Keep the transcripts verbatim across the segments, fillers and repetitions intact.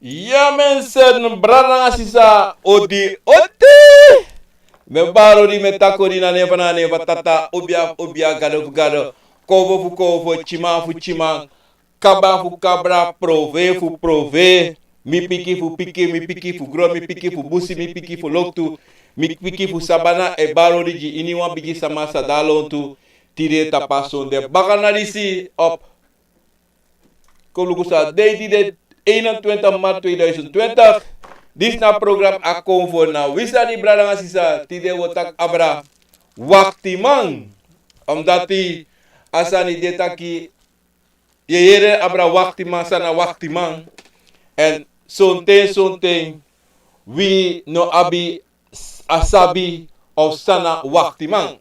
Ya mensen, brada nanga sisa, odi, odi. Mi e bari odi, mi e taki odi na nen fu, na nen fu Tata, obia fu obia, Gado fu gado, konfo fu konfo, tyiman fu tyiman, kaba fu kabra, profe fu profe, mi piki fu piki, mi piki fu gron, mi piki fu busi, mi piki fu loktu, mi piki fu sabana. E bari odi gi iniwan bigi sama san de na lontu tide tapu a sonde bakana disi op. Kon luku san a dei tide, eenentwintig maart tweeduizend twintig. Disi na program Akomfo na wi sani, brada nanga sisa. Tide wi o taki abra waktiman. Omdat a sani de taki, yu e yere abra waktiman, san na waktiman. Èn sonten, sonten wi no abi a sabi of san na waktiman.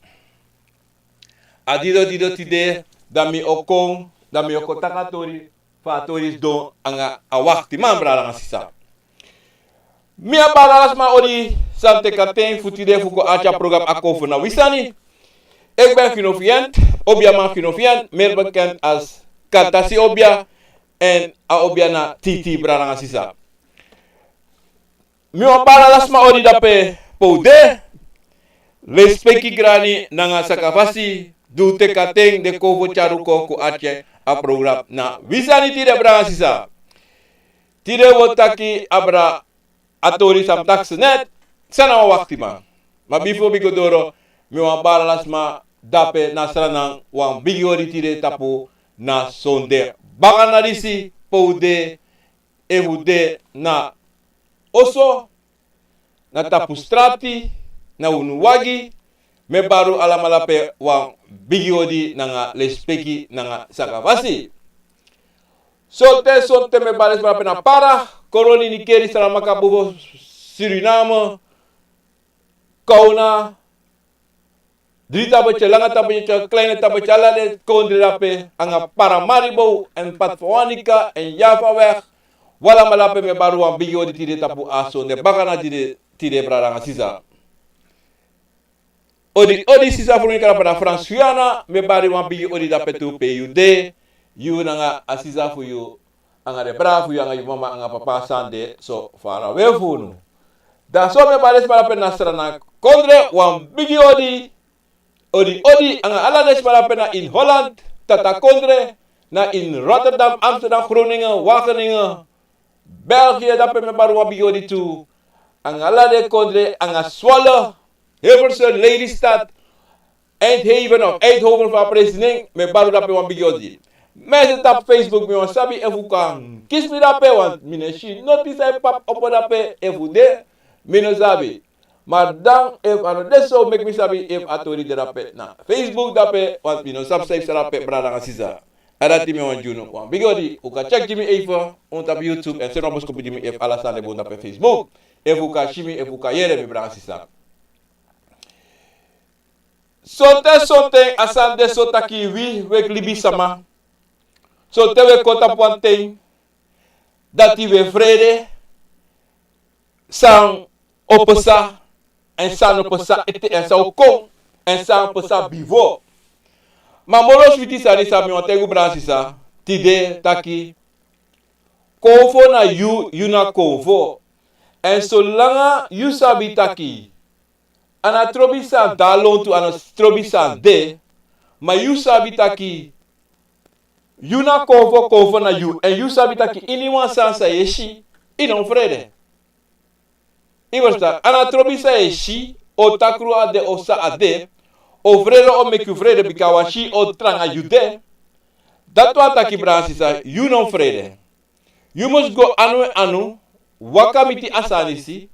A dido dido tide, dan mi o kon, dan mi o kon taki a tori, fa a tori sidon anga a waktiman, brada nanga sisa. Mi e bari ala sma odi san teki a ten fu tide fu kon arki a program Akomfo na wi sani. Ik ben Gino Fient, obiaman Gino Fient, meer bekend als Kartasi Obia, èn a obia na Titi, brada nanga sisa. Mi wani bari ala sma odi dape pe un de. Lespeki, grani nanga sakafasi, di un teki a ten, den kon fu tyari un kon kon arki a program na wi sani tide, brada nanga sisa. Tide wi o taki abra a tori san mi taki so net, san na wan waktiman. Ma bifo mi go doro, mi wani bari ala sma dape na Sranan wan bigi odi tide tapu na sonde bakana disi, pe un de, efu un de na oso, na tapu strati, na unu wagi, mi e bari un alamala dape wan bigi odi nanga lespeki nanga sakafasi. Sonten, sonten mi e bari sma dape na Para, Koroni, Nickerie, Saramacca, Bovo, Suriname, Kauna, Dri Tabetje, Langa Tabetje, Kleine Tabetje, ala den kondre dape, anga Paramaribo, èn Patfoanika, èn Javaweg. Un alamala dape mi e bari wan bigi odi tide tapu a sonde bakana tide, tide, brada nanga sisa. Odi, odi sisa fu mi kaba na Frans Guyana, mi e bari wan bigi odi dape tu pe yu de, yu nanga a sisa fu yu, anga den brada fu yu, anga yu mama, anga papa san de so farawe fu unu. Dan so mi e bari den sma dape na Sranan kondre wan bigi odi, odi, odi, anga ala den sma dape na ini Holland, Tata kondre, na ini Rotterdam, Amsterdam, Groningen, Wageningen, België, dape mi e bari wan bigi odi tu. Anga ala den kondre, anga Zwolle, Hilversum, Lelystad, Eindhoven of Eindhoven fu a presi nen, mi e bari un dape wan bigi odi. Mensen tapu Facebook, mi wani sabi efu un kan kisi mi dape, want mi no e si noti san e papa opo dape, efu un de, mi no sabi. Ma dan efu a no de so, meki mi sabi efu a tori de dape na Facebook dape, want mi no sabi san e psa dape, brada nanga sisa. A dati mi wani gi unu wan bigi odi. Un kan tyeki gi mi even, un tapu YouTube, èn seni wan boskopu gi mi efu ala sani de bun dape Facebook. Efu un kan si mi, efu un kan yere mi, brada nanga sisa. Sonten, sonten a sani de so taki wi, wi libisama, sonten wi e kon tapu wan ten dati wi e frede san o psa, èn san no psa ete, èn san o kon, èn san o psa bifo. Ma moro switi sani san mi wani taigi un, brada nanga sisa, tide taki, konfo na yu, yu na konfo. Èn solanga yu sabi taki a no trobi san de na lontu, a no trobi san de, ma yu sabi taki yu na konfo, konfo na yu, èn yu sabi taki iniwan sani san yu e si, yu no frede. Yu ferstan, a no trobi san yu e si, o takru a de, o san a de, o frede o meki yu frede, bika wan si o tranga yu de. Dati wani taki, brada nanga sisa, yu no frede. Yu mus go anu èn anu, waka miti a sani disi,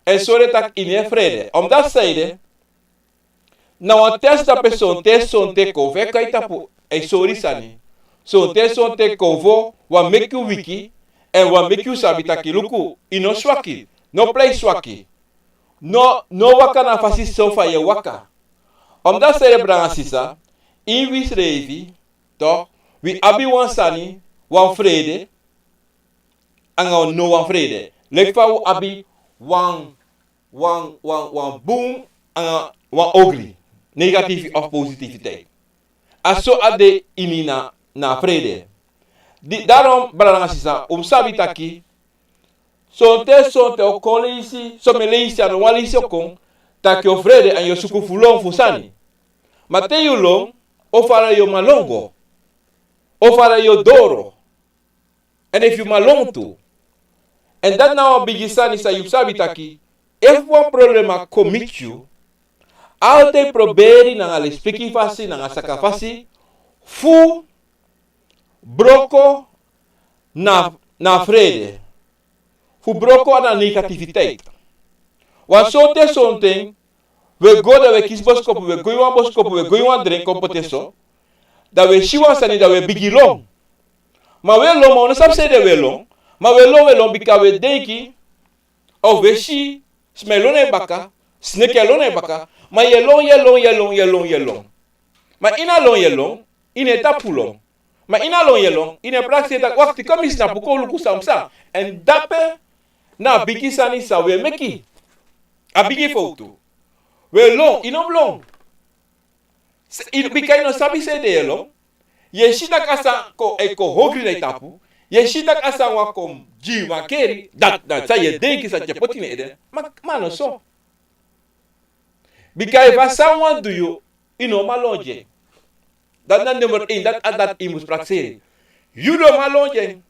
èn sori taki yu no e frede. Omdat san ede, na wan test dape, sonten, sonten konfo e kon tapu e sori sani. Sonten, sonten konfo wani meki yu wiki, èn wani meki yu sabi taki luku, yu no swaki, no prei swaki. No, no waka na fasi so fa yu e waka. Omdat san ede, brada nanga sisa, ini wi srefi, toch, wi abi wan sani, wan frede, anga no wan frede. Leki fa wi abi wan, wan, wan, wan bun, anga wan ogri. Negatief of positiviteit. A so a de ini na, na frede. Di, daarom, brada nanga sisa, un mus sabi taki, Sonten sonten o kon leisi, so mi e leisi, a no wan leisi o kon taki o frede èn yu o suku fu lon fu sani. Ma te yu lon, o fara yu o man lon go. O fara yu o doro. Èn efu yu man lon tu. Èn dati na wan bigi sani san yu sabi taki, efu wan problema kon miti yu, altijd proberi nanga lespeki fasi, nanga saka fasi, fu broko na, na frede. Fu broko na negativiteit. Wan sonten sonten, wi e go, dan wi e kisi bosikopu, wi e go ini wan bosikopu, wi e go ini wan dren kon poti so. Dan wi e si wan sani, dan wi e bigin lon. Ma wi e lon, ma wi no sabi sanede wi e lon. Ma wi e lon, wi e lon bika wi e denki, of wi e si, sma e lon na yu baka, sneki e lon na yu baka. Ma yu e lon, yu e lon, yu e lon, yu e lon, yu e lon. Ma ini a lon yu e lon, yu no e tapu lon. Ma ini a lon yu e lon, yu no e prakseri taki, wakti, kon mi snapu, kon luku san psa. Èn dape na a bigi sani san wi e meki. A bigi fowtu. Wi e lon, yu no mus lon. Se-, yu, bika yu no sabi sanede yu e lon. Yu e si taki a sani kon, e kon hogri na yu tapu. Yu e si taki a sani wani kon gi yu mankeri, dati na san yu e denki, san yu e poti na yu ede. Ma, ma a no so. Bika efu a sani wani du yu, yu no man lon gi en. Dati na nummer één, dati, a dati yu mus prakseri. Yu no man lon gi en.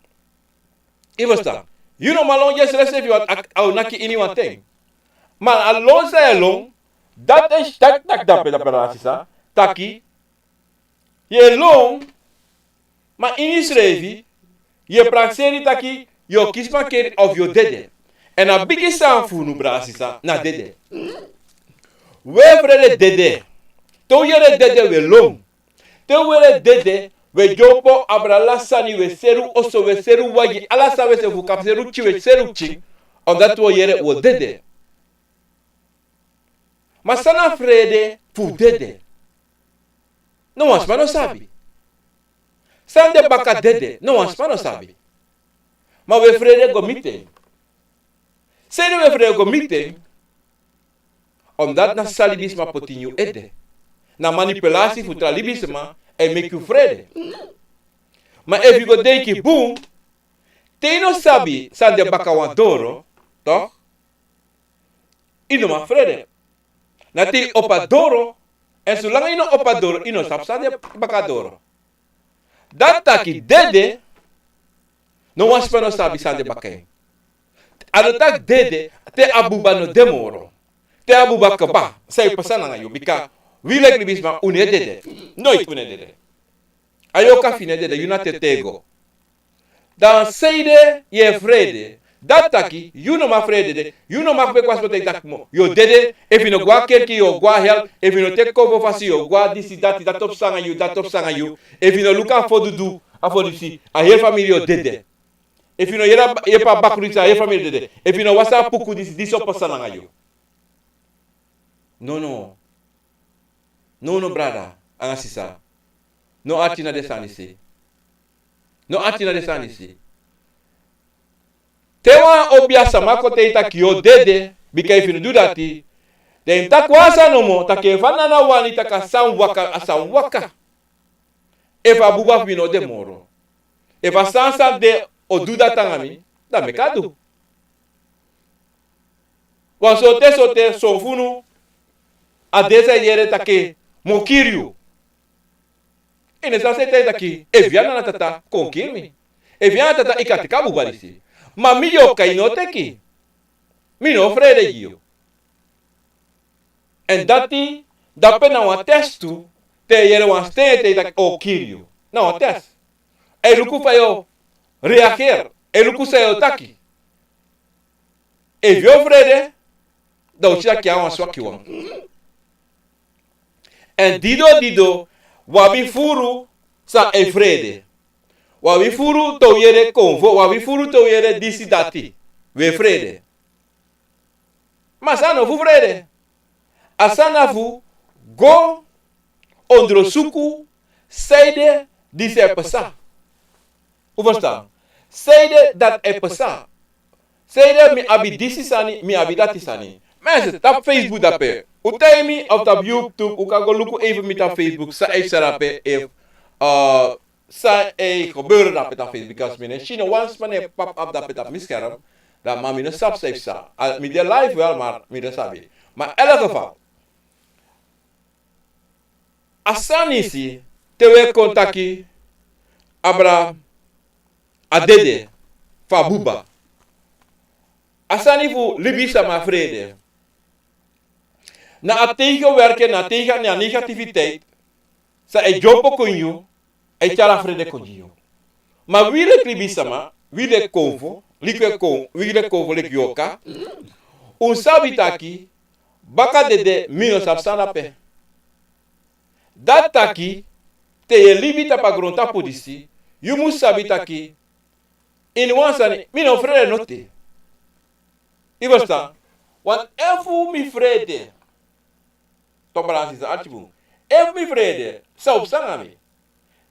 Yu ferstan? Yu no man lon gi en srefsrefi, want a, a o naki iniwan ten. Ma a lon san yu e lon, dati e taki, taki dape, dape na sisa, taki yu e lon, ma ini yusrefi yu e prakseri taki yu o kisi mankeri of yu o dede. Èn a bigi sani fu unu, brada, sisa, na dede. Wi e frede dede. Te un yere dede, wi e lon. Te un yere dede, wi e dyompo, abra ala sani, wi e seri un oso, wi e seri un wagi, ala san wi e seri, fu kapu seri un pikin, wi e seri un pikin. Omdat wi o yere un o dede. Ma san na frede fu dede? No wan sma no sabi. San de baka dede? No wan sma no sabi. Ma wi e frede go miti en. Sanede wi e frede go miti en? Omdat na san libisma poti ini yu ede. Na manipulasi fu tra libisma e meki yu frede. Ma efu yu go denki bun, te yu no sabi san de baka wan doro, toch, yu no man frede. Na te yu opo a doro, èn solanga yu no opo a doro, yu no sabi san de baka a doro. Dati taki dede, no wan sma no sabi san de baka en. A no taki dede te a buba no de moro. Te a buba kaba, san e pasa nanga yu, bika wi leki libisma, un no e dede. Noiti un no e dede. A yu o kan fini e dede, yu na tetego. Dan sanede yu e frede? Dati taki yu no man frede dede, yu no man meki wan sma taki mo yu o dede. Efu yu no go na kerki, yu o go na hel. Efu yu no teki konfo fasi, yu o go na disi, dati, dati o psa nanga yu, dati o psa nanga yu. Efu yu no luku a fodudu, a fodisi, a heri famiri o dede. Efu yu no yere a ba-, yepi a bakru disi, a heri famiri o dede. Efu yu no wasi a puku disi, disi o pasa nanga yu. No, no. No, no, brada nanga sisa. No ati na den sani disi. No ati na den sani disi. Te wan obiasma kon taigi yu taki yu o dede, bika efu yu no du dati, dan yu mus taki wan sani nomo, taki efu a nana wani, taki a sani waka, a sani waka. Efu a buba fu mi no de moro, efu a sani san de o du dati nanga mi, dan meki a du. Wan sortu, sortu, son fu unu, a de san e yere taki mi o kiri yu. Yu no sabi san e taigi taki, efu yu a nana tata, kon kiri mi. Efu yu a nana tata, yu kan teki a buba disi. Ma mi, yu o kai, no teki. Mi no o frede gi yu. Èn dati, dape na wan test tu, te yu yere wan sten e taigi taki o kiri yu. Na wan test. A e luku fa yu o reageer, a e luku san yu o taki. Efu yu o frede, dan un si taki yu na wan swakiwan. Èn dido dido, wi abi furu san e frede. Wi abi furu te un yere konfo, wi abi furu te un yere disi dati. Wi e frede. Ma a sani no fu frede. A sani na fu go ondrosuku sanede disi e pasa. Un ferstan? Sanede dati e pasa. Sanede mi abi disi sani, mi abi dati sani. Ma yu e si tapu Facebook dape. Un taigi mi, of tapu YouTube, un kan go luku even mi tapu Facebook. San e psa dape, efu, eh, san e gebeuren dape tapu Facebook. Bika mi no e si no wan sma no e pop up dape tapu mi scherm. Dan ma mi no sabi san yu psa. A, mi de live wel, maar mi no sabi. Maar in elk geval, a sani disi, te wi e kon taki abra a dede fu a buba. A sani fu libisama frede. Na a tegenwerking, na tegen, na negativiteit san e dyompo kon yu, e tyari a frede kon gi yu. Ma wi leki libisama, wi leki konfo, leki kon, wi leki konfo, leki yorka, un sabi taki baka dede mi no sabi san de ape. Dati taki, te yu e libi tapu a grontapu disi, yu mus sabi taki, ini wan sani, mi no frede no te. Yu ferstan? Want efu mi frede, to balansi san arki bun. Efu mi frede, san o psa nanga mi?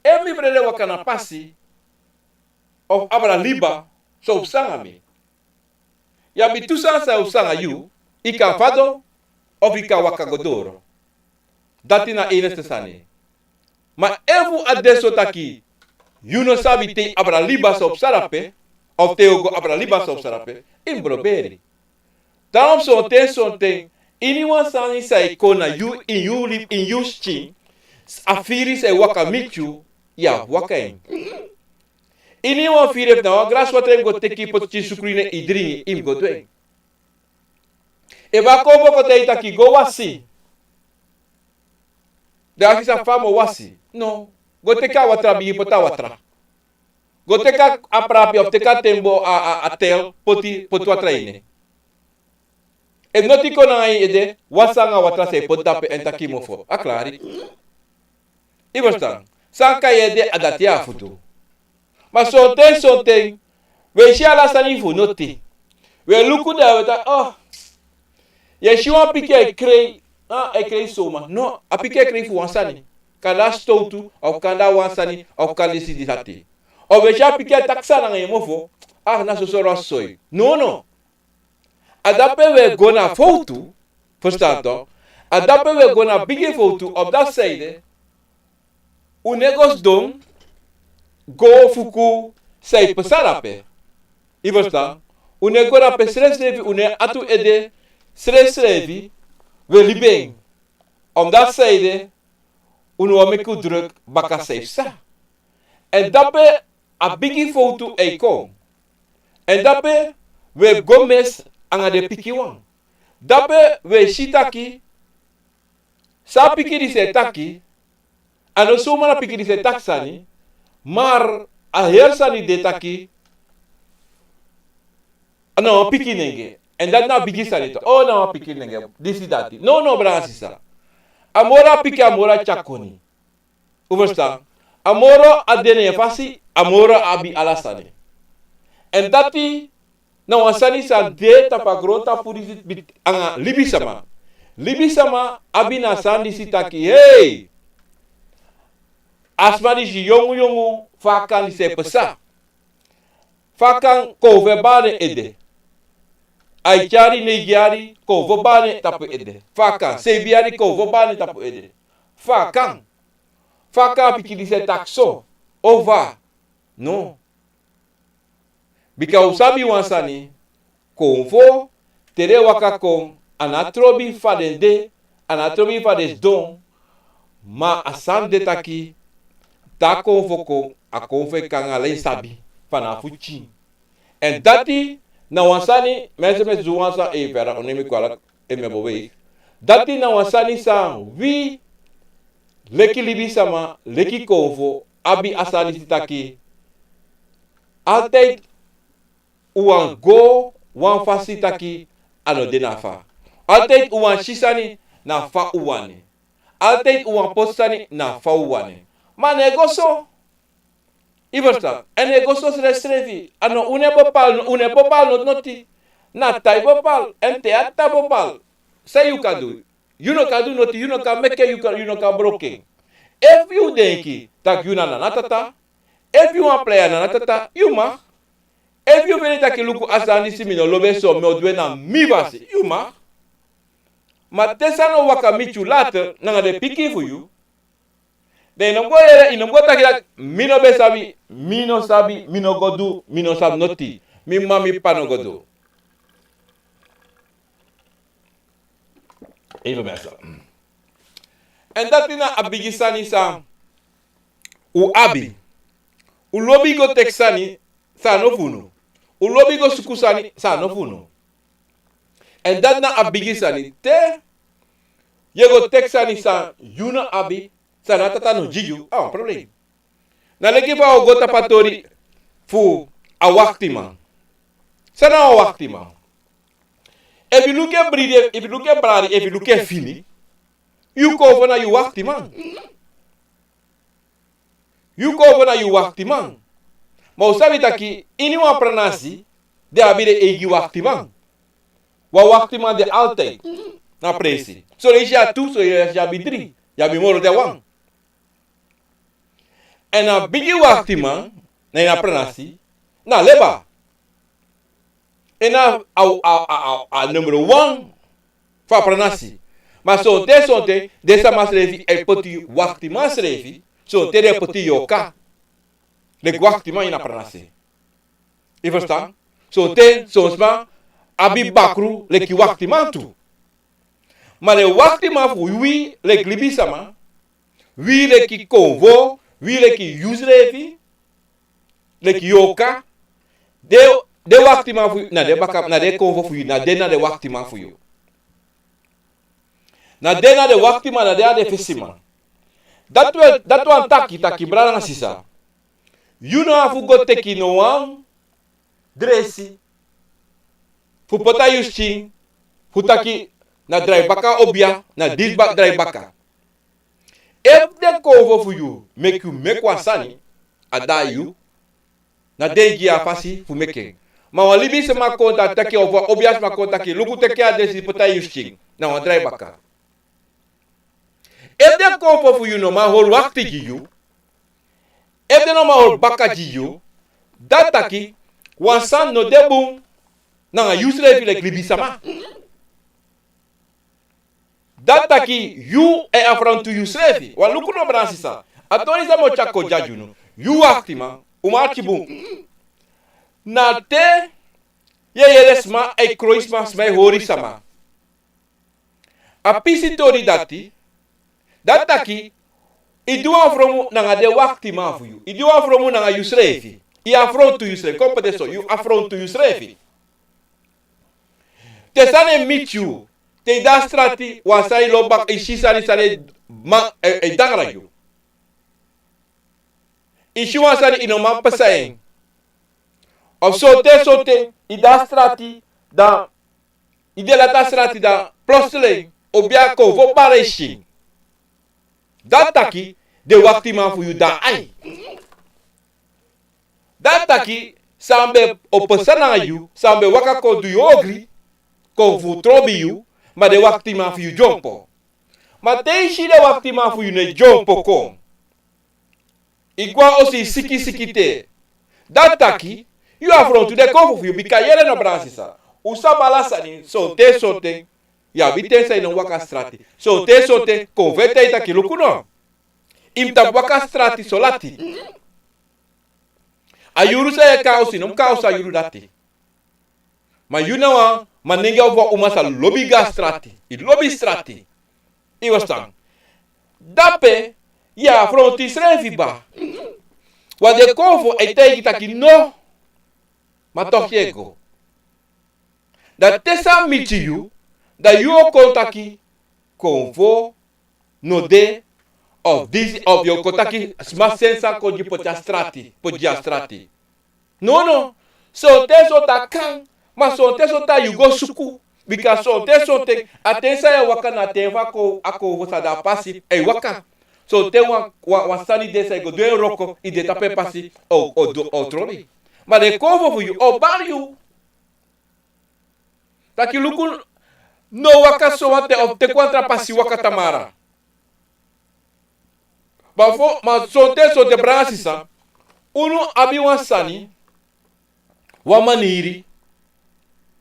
Efu mi frede waka na pasi, of abra liba, san o psa nanga mi? Yu abi tu sani san o psa nanga yu, yu kan fadon, of yu kan waka go doro. Dati na a enigste sani. Ma efu a de so taki yu no sabi te yu abra liba san o psa drape, of te yu o go abra liba san o psa drape, yu mus proberi. Daarom sonten, sonten, ini wan sani san e kon na yu, ini yu libi, ini yu skin, a firi san e waka miti yu, yu abi waka en. Ini wan firi, efu na wan graswatra yu mus go teki poti sukru ini en, yu dringi, yu mus go du en. Efu a konfo kon taigi yu taki go wasi, dan a sisa fa mi o wasi. No. Go teki a watra, bigin poti a watra. Go teki a prapi of teki a tembo, a, a, a tel, poti, poti watra ini en. Efu noti kon nanga yu ede, wasi nanga watra san e poti drape èn taki mofo. A klari. Yu ferstan? San kon na yu ede, a dati na futu. Ma sonten, sonten, wi e si ala sani fu noti. Wi e luku dan wi e taki, oh. Yu e si wan pikin e krei, ah, e krei soma. No, a pikin e krei fu wan sani. Kande a stowtu, of kande a wan sani, of kande disi, disi ati. Of wi e si a pikin e taki san nanga en mofo, ah, na so sori wan soi. No, no. A drape wi e go na fowtu, ferstan tok? A drape wi e go na bigi fowtu, op dati sani de, un no e go sidon go fuku san e pasa drape. Yu ferstan? Un no e go drape srefsrefi, un no e ati un ede srefsrefi, wi e libi en. Op dati sani de, un no wani meki un druk baka san e pasa. Èn drape a bigi fowtu e kon. Èn drape wi e go mesi nanga den pikinwan. Drape wi e si taki, san a pikin disi e taki, a no suma na pikin disi e taki sani, maar a heri sani de taki, a na wan pikin nenge. Èn dati na bigi sani tok. Oh, na wan pikin nenge. Disi dati. No, no, brada, sisa. A moro a pikin, a moro a tyakoni. Un ferstan? A moro a de na en fasi, a moro a abi ala sani. Èn dati na wan sani san de tapu a grontapu disi, nanga libisama. Libisama abi na sani disi taki, hei! A sma disi yongu yongu, fa a kan disi e pasa? Fa a kan konfo e bari en ede? A e tyari neigi yari, konfo bari en tapu ede. Fa a kan? Seibin yari, konfo bari en tapu ede. Fa a kan? Fa a kan a pikin disi e taki so? Of fa? No. Bika un sabi wan sani, konfo, te den waka kon, a no trobi fa den de, a no trobi fa den sidon, ma a sani de taki, te a konfo kon, a konfo e kon nanga ala en sabi, fanafu pikin. Èn dati na wan sani, mensen, mensen, zo wan sani, eh, verder, o no mi kwala, eh, mi bo wei. Dati na wan sani san wi, leki libisama, leki konfo, abi a sani disi taki, altijd un wani go wan fasi taki a no de na fa. Altijd un wani si sani na fa un wani. Altijd un wani poti sani na fa un wani. Ma a no e go so. Yu ferstan? A no e go so srefsrefi. A no, un no e bepaal, un no e bepaal noti, noti. Na a tata e bepaal, èn te a tata bepaal, san yu kan du? Yu no kan du noti, yu no kan meki en, yu kan, yu no kan broko en. Efu yu denki taki yu na nana tata, efu yu wani plei a nana tata, yu mag. Efu yu feni taki luku, a sani disi mi no lobi en so, mi o du en na mi fasi, yu mag. Ma te san no waka miti yu later, nanga den pikin fu yu, dan yu no mus go yere, yu no mus go taki taki, mi no ben sabi, mi no sabi, mi no go du, mi no sabi noti, mi mama, mi papa no go du. Even mensen. En dati na a bigi sani san un abi. Un lobi go teki sani san a no fu unu. Un lobi go suku sani san a no fu unu. En dati na a bigi sani. Te yu e go teki sani san yu no abi, san na tata no gi yu, a wan problem. Na leki fa un go tapu a tori fu a waktiman. San na wan waktiman? Efu yu luku en bridi, efu yu luku en bradi, efu yu luku en fini, yu kon fu na yu waktiman. Yu kon fu na yu waktiman. Ma un sabi taki ini wan pranasi den abi den eigi waktiman. Wan waktiman de altijd na presi. Son leisi yu abi tu, son leisi yu abi dri, yu abi moro dan wan. En a bigi waktiman na ini a pranasi na leba. En a, a, a, a, a, a numero wan fu a pranasi. Ma sonten, sonten den sama srefi e poti waktiman srefi, sonten den e poti yorka leki waktiman ini a pranasi. Yu ferstan? Sonten son sma abi bakru leki waktiman tu. Ma den waktiman fu wi leki libisama, wi leki konfo, wi leki yusrefi, leki yorka, den, den waktiman fu yu na den baka, na den konfo fu yu, na den na den waktiman fu yu. Na den na den waktiman, na den na den fesiman. Dati wan, dati wani taki taki brada nanga sisa, yu no abi fu go teki no wan dresi fu poti na yu skin, fu taki na drai baka obia, na disi baka drai baka. Efu den konfo fu yu meki yu meki wan sani, a dan yu, na den gi yu a fasi fu meki en. Ma wan libisma kon taki, ofu wan obia sma kon taki, luku, teki a dresi poti na yu skin, na wan drai baka. Efu den konfo fu yu no man hori wakti gi yu, efu den no man hori baka gi yu, dati taki wan sani no de bun nanga yusrefi leki libisama. Dati taki yu e afrontu yusrefi. Wan luku no, brada nanga sisa. A tori san mi o tyari kon dya gi unu. Yu waktiman, un mu arki bun. Na te yu e yere sma e kroi sma, sma e hori sama. A pisi tori dati, dati taki, i du wan fromu nanga den waktiman fu yu. I du wan fromu nanga yusrefi. I afrontu yusrefi. Kon poti en so, yu afrontu yusrefi. Te sani e miti yu, te i de na strati, wan sani lobi baka, i si sani, sani e, e, e dangra yu. I si wan sani, i no man pasa en. Of sonten, sonten i de na strati, dan i de lati na strati, dan plotseling obia konfo bari i skin. Dati taki den waktiman fu yu de na ai. Dati taki san ben o pasa nanga yu, san ben waka kon du yu ogri, kon fu trobi yu, ma den waktiman fu yu dyompo. Ma te i si den waktiman fu yu no e dyompo kon, i go na osu, i siki siki te. Dati taki yu afrontu den konfo fu yu, bika yere no, brada nanga sisa. Un sabi ala sani, sonten, sonten yu abi ten san i no waka strati. Sonten, sonten konfo e taigi taki luku no, i mu tapu waka strati so lati. A yuru san yu e kon na osu, i no mu kon na osu a yuru dati. Ma yu na wan manengre of wan uma san lobi go na strati. I lobi strati. I wastan. Dape yu e afrontu yusrefi, baa. Wan den konfo e taigi taki no. Ma toch yu e go. Dan te san miti yu, dan yu o kon taki konfo no de, of disi, of yu o kon taki sma seni san kon gi poti a strati, poti gi a strati. Nono, sonten, sonten a kan, ma sonten, sonten yu go suku. Bika sonten, sonten a ten san yu e waka na a ten fu a kon, a konfo san de na pasi e waka. Sonten wan, wan, wan sani de san yu go du en wroko, i de tapu en pasi, o, o du, o trobi. Ma den konfo fu yu o bari yu. Taki luku, no waka sowan ten of teki wan tra pasi waka tamara. Ma fu, ma sonten, sonten, brada nanga sisa, unu abi wan sani, wan maniri,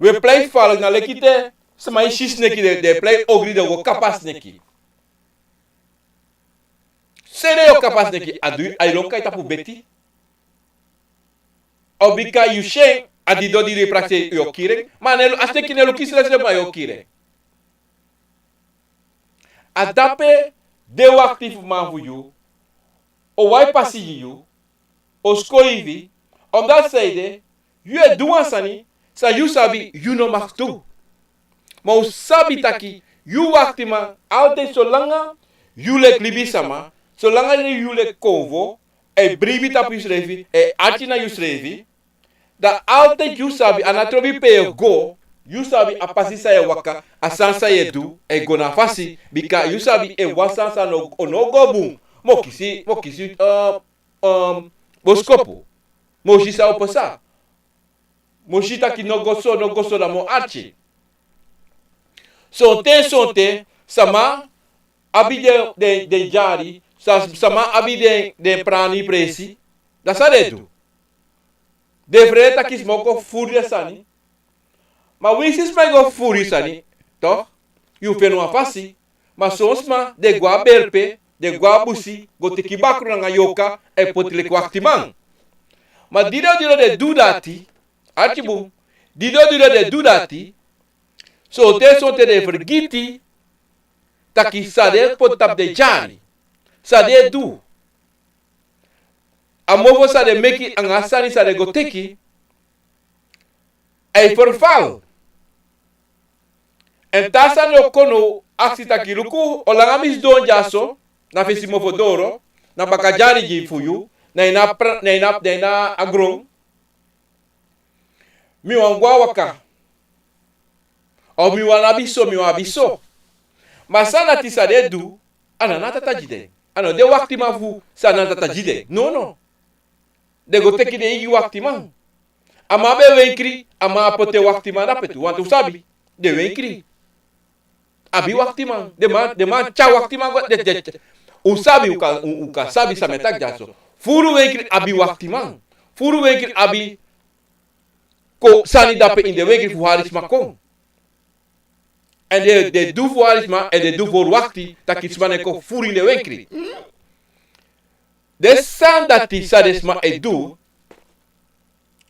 wi e prei fal, na leki te sma e si sneki, den, den e prei ogri, den o go kapa sneki. Sede yu o kapa sneki, a du, a e lon kon na yu tapu beti. Of bika yu si en, a didon di yu e prakseri, yu o kiri en. Ma a no e lu, a sneki no e luku yu srefsrefi, ma yu o kiri en. A dape den wakti fu man fu yu o wai pasi gi yu, o skoifi, omdat san ede, yu e du wan sani san yu sabi yu no mag du. Ma un sabi taki yu waktiman, altijd solanga yu leki libisama, solanga yu leki konfo, e bribi tapu yusrefi, e arki na yusrefi, dan altijd yu sabi, a no trobi pe yu e go, yu sabi a pasi san yu e waka, a sani san yu e du e go na fasi, bika yu sabi e wan sani san no, o no go bun, mi o kisi, mi o kisi, eh, eh, boskopu. Mi o si san o pasa. Mi o si taki no go so, no go so, dan mi o arki. Sonten, sonten, sama abi den, den, den dyari, sa-, sama abi den, den prani presi, dan san den e du? Den e frede taki sma o kon fufuru den sani. Ma winsi sma e go fufuru yu sani, toch, yu feni wan fasi. Ma son sma den e go na berpe, den e go na busi, go teki bakru nanga yorka, e poti leki waktiman. Ma di den o, di den o de du dati, arki bun, di den o, di den o de du dati, sonten, sonten den e fergiti taki san den e poti tapu den dyari, san den e du. A mofo san den meki nanga a sani san den go teki, a e ferfal. Èn te a sani o kon, no aksi taki luku, olanga mi sidon dyaso, na fesi mofo doro, na baka dyari gi fu yu, na ini a pra-, na ini a, na ini a gron. Mi wani go na waka. Of mi wani abi so, mi wani abi so. Ma san dati san den e du, a no na tata gi den. A no de waktiman fu san na tata gi den. No, no. Den go teki den eigi waktiman. A man be wenkri, a man poti waktiman dape tu. Want un sabi, den wenkri abi waktiman. Den man, den man tyari waktiman go, den, den, den. Un sabi, un kan, un, un kan sabi san mi e taki dyaso. Furu wenkri abi waktiman. Furu wenkri abi kon sani dape ini den wenkri fu hari sma kon. Èn den, den du fu hari sma, èn den du fu wakti taki sma no e kon furu ini den wenkri. Den sani dati san den sma e du,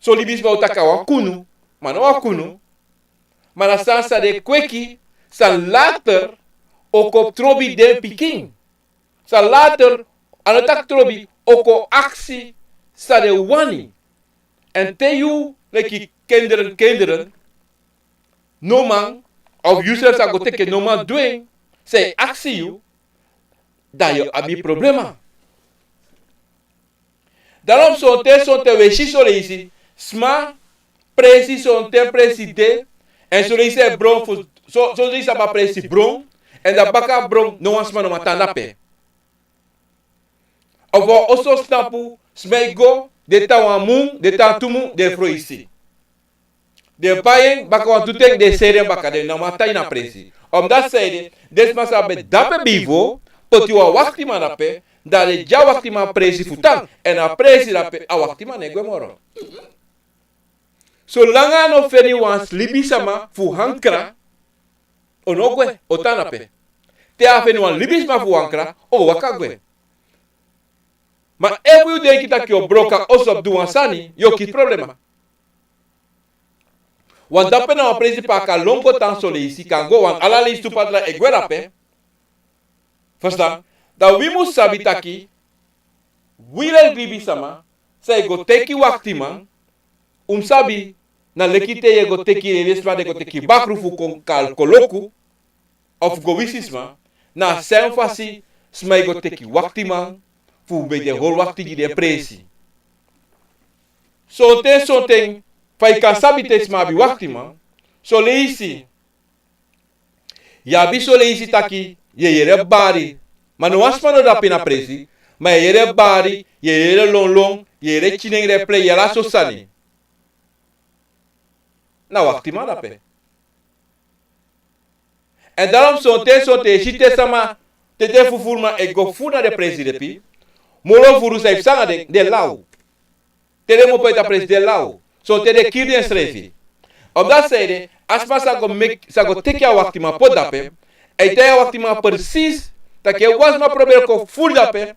son libisma o taki a wan kunu, ma no wan kunu. Ma na sani san den kweki, san later o kon trobi den pikin. San later, a no taki trobi, o kon aksi san den wani. Èn te yu leki kinderen, kinderen, no man, of yusrefi sa go teki, no man du en san e aksi yu, dan yu abi problema. Daarom sonten, sonten wi e si son leisi sma presi, sonten presi de, èn son leisi e bron fu, son, son leisi abi a presi bron, èn dan baka bron no wan sma no man tan dape. Of wan oso, snapu, sma e go, den tan wan mun, den tan tu mun, den froisi. Den bai en, baka wantu ten den seri en baka, den no man tan ini a presi. Omdat san ede, den sma san ben dape bifo, poti wan waktiman dape, dan den gi a waktiman presi fu tan, èn a presi dape, a waktiman no e gwe moro. Solanga a no feni wan libisama fu ankra, o no gwe, o tan dape. Te a feni wan libisama fu ankra, o waka gwe. Ma efu yu denki taki yu o broko a oso, du wan sani, yu o kisi problema. Want dape na wan presi pe a kan lon go tan son leisi, kan go, want ala leisi tu padra e gwe dape. Verstaan? Dan wi mus sabi taki, wi leki libisama san e go teki waktiman, un mus sabi, na leki te yu e go teki, yu e si sma den go teki bakru fu kon koloku, of go wisi sma, na a sem fasi sma e go teki waktiman fu meki den hori wakti gi den presi. Sonten, sonten, fa yu kan sabi te sma abi waktiman, son leisi, yu abi son leisi taki yu e yere bari, ma no wan sma no dape na presi, ma yu e yere bari, yu e yere lonlon, yu e yere kinengre plei, yu e yere ala sortu sani. Na waktiman dape. Èn daarom sonten, sonten yu e si te sama, te den fufuruman e go furu na den presi, den pi-, moro furu san e psa nanga den, den law. Te den mu opo ete a presi, den law. Sonten den kiri densrefi. Omdat san ede, a sma sa go meki, sa go teki a waktiman poti dape, a e taigi a waktiman precies taki efu wan sma proberi kon furu dape,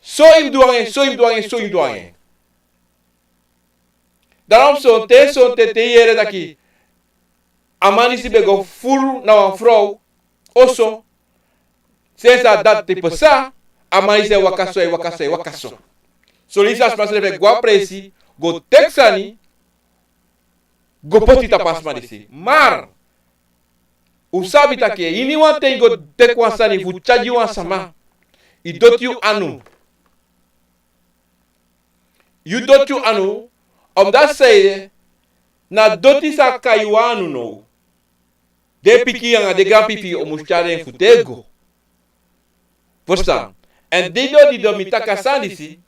so yu mus du nanga en, so yu mus du nanga en, so yu mus du nanga en. Daarom sonten, sonten te yu yere taki a man disi ben go furu na wan frow oso, Sensi a dati pasa, a man disi e waka so, e waka so, e waka so. Son leisi a sma srefi e go a presi, go teki sani, go poti tapu a sma disi. Ma un sabi taki, ini wan ten yu go teki wan sani fu tyari gi wan sama, yu doti yu anu. Yu doti yu anu, omdat san ede, na doti sa kai wan anu now. Den pikin anga den granpikin o mus tyari en fu tego. Verstaan? Èn dido dido mi taki a sani disi,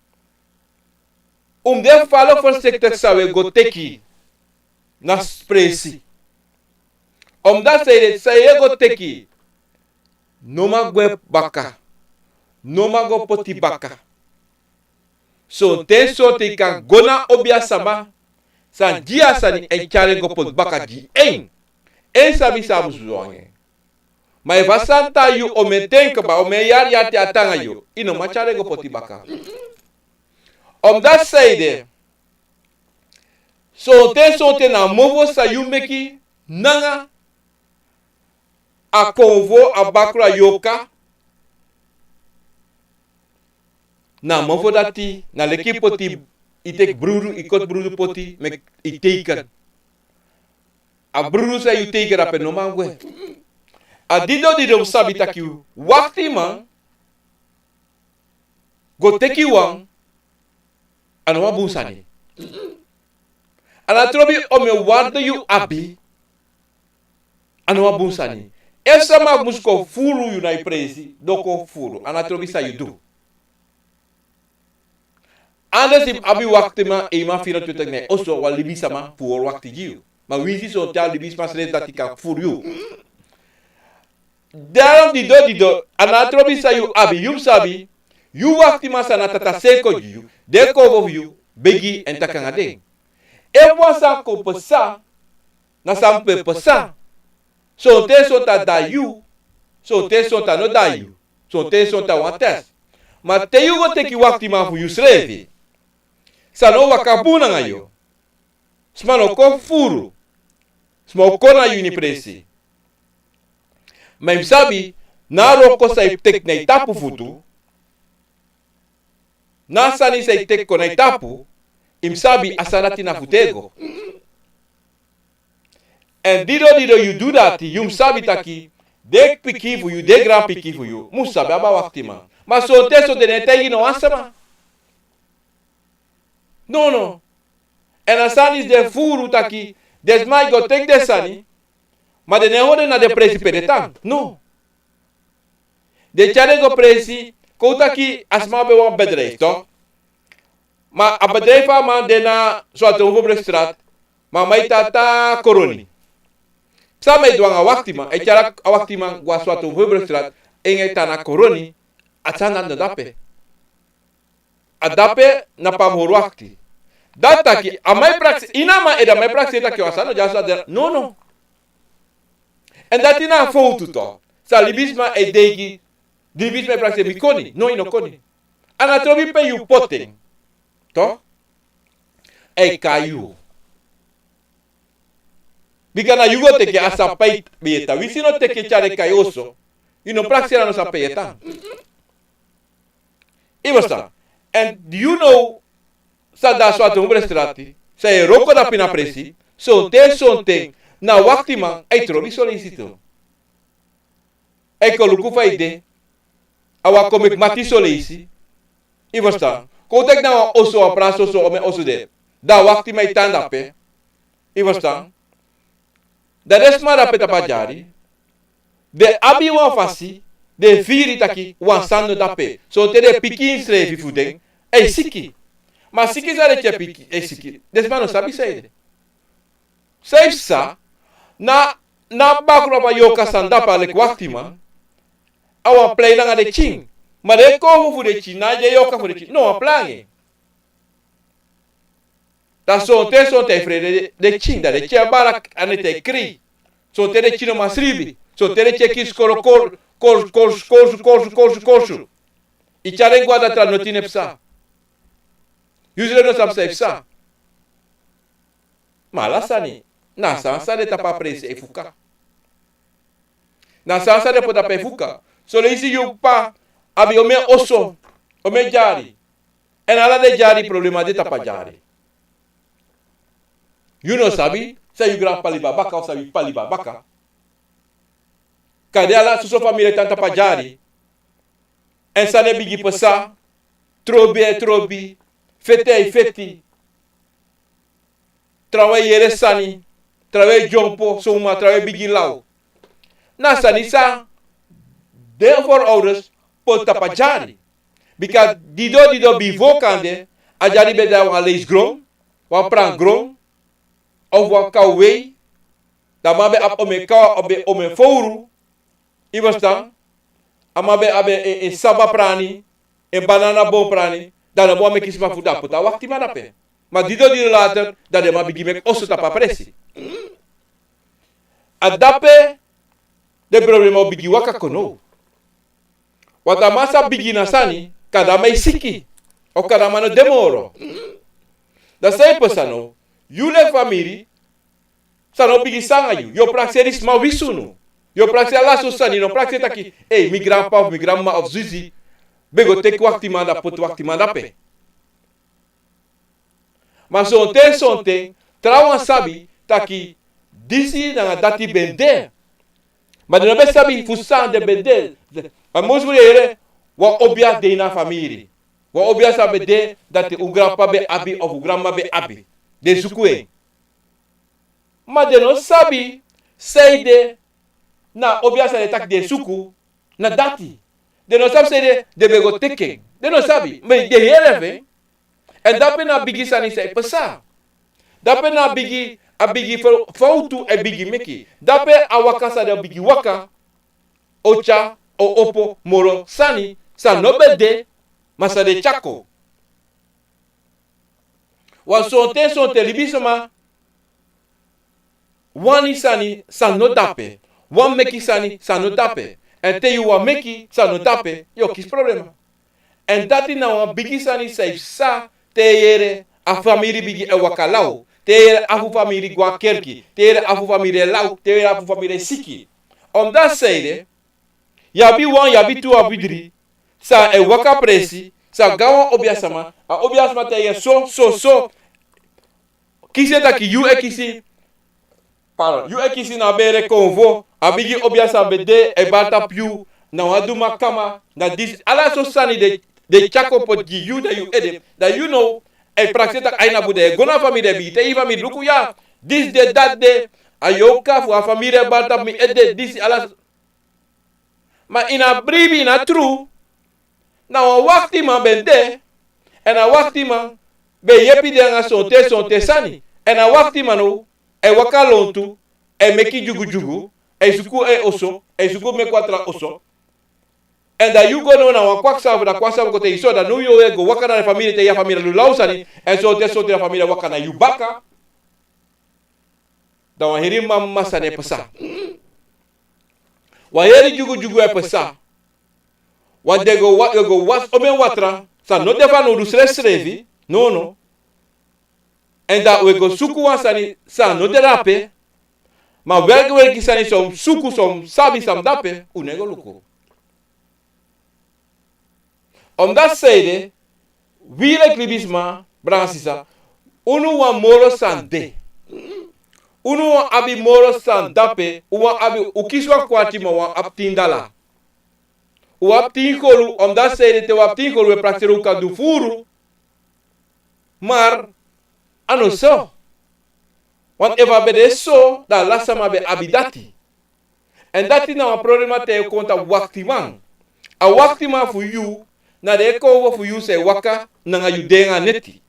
un mus de falo voorzichtig san un e go teki na presi. Omdat san ede, san un e go teki, no man gwe baka. No man go poti baka. Sonten sonten yu kan go na obi a sama san gi a sani èn tyari en go poti baka gi en. En sabi san a mus du anga en. Ma efu a sani tan yu o men ten kaba, o men yari yari te a tan anga yu, yu no man tyari en go poti baka. Omdat san ede, sonten sonten na a mofo san yu meki nanga a konfo, a bakru, a yorka, na a mofo dati, na leki yu poti, yu teki brudu, yu koti brudu poti, meki yu teiken. A brudu san yu teiken, dape no man gwe. A dido dido mus sabi taki waktiman go teki wan, a no wan bun sani. A no trobi omeni waarde yu abi, a no wan bun sani. Efu sama mus kon furu yu na yu presi, den o kon furu. A no trobi san yu du. Anders yu mus abi waktiman, e man firi tu taki na yu oso, wan libisma fu hori wakti gi yu. Ma winsi sonten a libisma srefi dati kan furu yu. Daarom dido dido, a no trobi san yu abi, yu mus sabi, yu waktiman san na Tata Sen kon gi yu, den konfo fu yu, begi èn taki anga den. Efu wan sani kon pasa, na san mus pasa. Sonten sonten a daai yu, sonten sonten a no daai yu, sonten sonten a wan test. Ma te yu go teki waktiman fu yusrefi, san no waka bun nanga yu, sma no kon furu, sma o kon na yu ini presi. Ma yu mus sabi, na a wroko san yu teki na yu tapu futu, na a sani san yu teki kon na yu tapu, yu mus sabi a sani dati na fu tego. Èn dido dido yu du dati, yu mus sabi taki den pikin fu yu, den granpikin fu yu mus sabi abi a waktiman. Ma sonten sonten den no e taigi no wan sama. No, no. Èn a sani disi den furu taki den sma e go teki den sani, ma den no e hori den na den presi pe den tan. No. Den tyari den go presi, kon un taki a sma abi wan bedrijf, toch? Ma a bedrijf fu a man de na Zwarte Heuvelstraat, ma a man e tan na Koroni. San a man e du anga waktiman, a e tyari a waktiman go na Zwarte Heuvelstraat, en a e tan na Koroni, a sani dati no de dape. A dape na pe a mus hori wakti. Dati taki, a man e prakseri, ini a man ede a man e prakseri taki a sani no de so a de, no, no. Èn dati na a fowtu toch. San libisma e denki, libisma e prakseri mi koni, no, yu no koni. A no trobi pe yu poti en, toch? A e kai yu. Bika na yu go teki a san pe yu e tan. Winsi yu no teki, tyari en kon na yu oso, yu no prakseri a no san pe yu e tan. Yu e ferstan? Èn yu now, san de na Zwarte Heuvelstraat, san e wroko dape na presi, sonten sonten na waktiman a e trobi son leisi tu. A e kon luku fa yu de, a wani kon meki mati son leisi. Yu e ferstan? Kon teki na wan oso, wan prasi oso, omeni oso de. Dan a waktiman e tan dape. Yu e ferstan? Dan den sma dape tapu a dyari, den abi wan fasi, den e firi taki wan sani no dape. Sonten den pikin srefi fu den e siki. Ma siki san den e piki e siki, den sma no sabi san ede. San yu psa, na, na bakru, a yorka san dape, a leki waktiman, a wani plei nanga den pikin. Ma den konfo fu den pikin, na den yorka fu den pikin, no wani plei nanga en. Dan sonten sonten a e frede den pikin, dan den pikin e bari, a no e krei. Sonten den pikin no man sribi. Sonten den pikin e kisi koro, koro, koro, koro, koro, koro, koro. Yu tyari en go a datra, noti no e psa. Yusrefi no sabi san e psa. Ma ala sani, na a sani san de tapu a presi e fuka. Na a sani san den poti dape e fuka. Son leisi yu p'pa abi omeni oso, omeni dyari. Èn ala den dyari problema de tapu a dyari. Yu no sabi san yu granp'pa libi na baka of san yu p'pa libi na baka. Kande ala soso famiri e tan tapu a dyari. Èn sani e bigin pasa, trobi e trobi, feti e feti. Trawan e yere sani, trawan e dyompo, son uma trawan e bigin law. Na sani san den voorouders poti tapu a dyari. Bika didon didon bifo kande, a dyari ben de na wan leisi gron, wan pran gron, of wan kawei. Dan a man ben abi omeni kawa, omeni fowru. Yu e ferstan? A man ben abi en, en saba prani, en banana bon prani, dan a no bo meki sma fu dapu, dan a waktiman dape. Ma didon didon later, dan den man bigin meki oso tapu a presi. A dape den problema o bigin waka kon now. Want a man sa bigin na sani, kande a man e siki, of kande a man no de moro. Dan san e pasa now? Yu leki famiri, san no bigin sanga yu. Yu o prakseri sma wi sunu. Yu o prakseri ala sortu sani, yu no prakseri taki, ei, mi granp'pa of mi granmama of zizi ben go teki waktiman, dan poti waktiman dape. Ma sonten sonten, trawan sabi taki disi nanga dati ben de. Ma den no ben sabi fu san den ben de. A musu fu den yere, wan obia de ini a famiri. Wan obia san ben de dati un granp'pa ben abi of un granmama ben abi. Den suku en. Ma den no sabi sanede na obia san den taki den suku, na dati. Den no sabi sanede den ben go teki en. Den no sabi, ma den yere fu en. Èn dape na a bigi sani san e pasa. Dape na a bigi, a bigi fo-, fowtu e bigin meki. Dape a waka san den o bigin waka, o tyari, o opo moro sani san no ben de, ma san den tyari kon. Wan sonten sonten libisma wani sani san no dape, wani meki sani san no dape. Èn te yu wani meki san no dape, yu o kisi problema. Èn dati na wan bigi sani san e pasa te yu yere a famiri bigin e waka law, te yu yere afu famiri go na kerki, te yu yere afu famiri e law, te yu yere afu famiri e siki. Omdati sanede, yu abi wan, yu abi tu, abi dri, san e waka presi, san go na wan obia sama, a obia sama taigi en so, so, so. Kisi en taki yu e kisi, pardon, yu e kisi na bere konfo, a bigi obia san ben de e bari tapu yu, na wan duma kama, na disi, ala sortu sani den, den tyari kon poti gi yu na yu ede, dan yu now e prakseri taki a ini a bun, dan yu e go na famiri, e bigin taigi famiri luku ya, disi de, dati de, a yorka fu a famiri e bari tapu mi ede, disi ala. Ma ini a bribi, ini a tru, na wan waktiman ben de, èn a waktiman ben yepi den nanga sonten sonten sani. Èn a waktiman now e waka lontu, e meki dyugudyugu, e suku en oso, e suku meki wan tra oso. Èn dan yu go now na wan kwaksan fu, dan kwaksan fu kon taigi yu so, dan now yu e go waka na den famiri, taigi a famiri a du law sani, èn sonten sonten a famiri e waka na yu baka. Dan wan heri mama sani e pasa. Wan heri dyugudyugu e pasa. Wan den go wa-, den go wasi omeni watra san no de fanowdu srefsrefi. No, no. Èn dan un e go suku wan sani san no de dape. Ma welki welki sani san un suku, san un sabi san dape, un no e go luku. Omdati sanede, wi leki libisma, brada nanga sisa, unu wani moro san de. Unu wani abi moro san dape, un wani abi, un kisi wan kwarti ma un wani abi tin dala. Un wani abi tin kolu, omdati sanede te un abi tin kolu un e prakseri un kan du furu. Ma a no so. Want efu a ben de so, dan ala sama ben abi dati. Èn dati na wan problema te yu kon tapu waktiman. A waktiman fu yu, na den konfo fu yu san e waka nanga yu de nanga neti.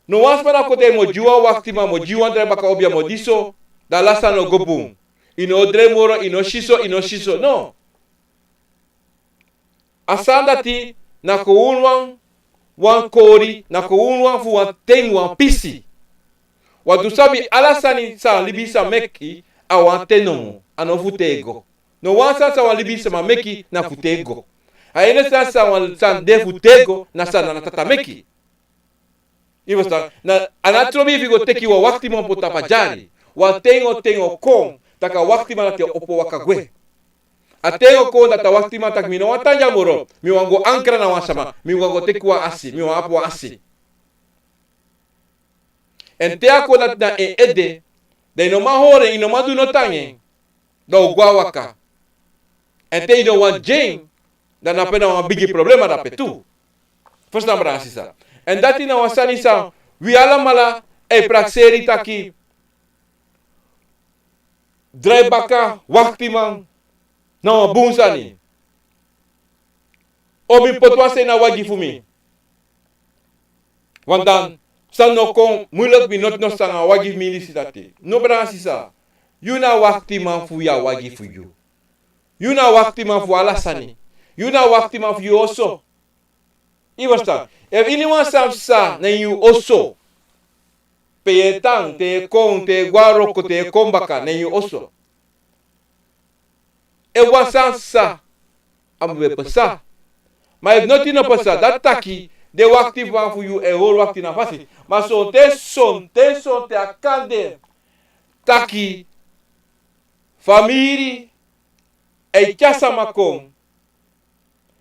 No wan sma na kon taigi mi o gi wan waktiman, mi o gi wan drai baka obia, mi o di so, dan ala sani o go bun. Yu no o drai moro, yu no si so, yu no si so, no. A sani dati na kon unu wan, wan kori, na kon unu wan fu wan ten, wan pisi. Wan du sabi ala sani san libisma meki a wan ten nomo, a no fu tego. No wan sani san wan libisma meki na fu tego. A ini sani san wan sani de fu tego na san na Tata meki. Yu e ferstan, na a no trobi fu yu go teki wan waktiman poti tapu a dyari. Wan ten o ten o kon, tak' a waktiman dati o opo waka gwe. A ten o kon dati a waktiman taki mi no wani tan dya moro. Mi wani go ankra na wan sama. Mi wani go teki wan asi. Mi wani abi wan asi. Èn te a kon dati na en ede, dan yu no man hori en, yu no man du noti nanga en. Dan un go na waka. Èn te yu no wani gi en, dan na pe na wan bigi problema dape tu. Frustan, brada sisa. Èn dati na wan sani san wi alamala e prakseri taki drai baka waktiman na wan bun sani. O mi poti wan sani na wagi fu mi. Want dan san no kon muilek mi noti no sanga wagi mi disi dati. No, brada sisa. Yu na waktiman fu yu a wagi fu yu. Yu na waktiman fu ala sani. Yu na waktiman fu yu oso. Yu frustan? Efu iniwan sani psa na yu oso, pe yu e tan, te yu e kon, te yu e go na wroko, te yu e kon baka na yu oso. Efu wan sani psa, a mu ben psa. Ma efu noti no psa, dati taki den waktiman fu yu e hori wakti na fasi. Ma sonten, sonten, sonten a kan de taki famiri e tyari sama kon.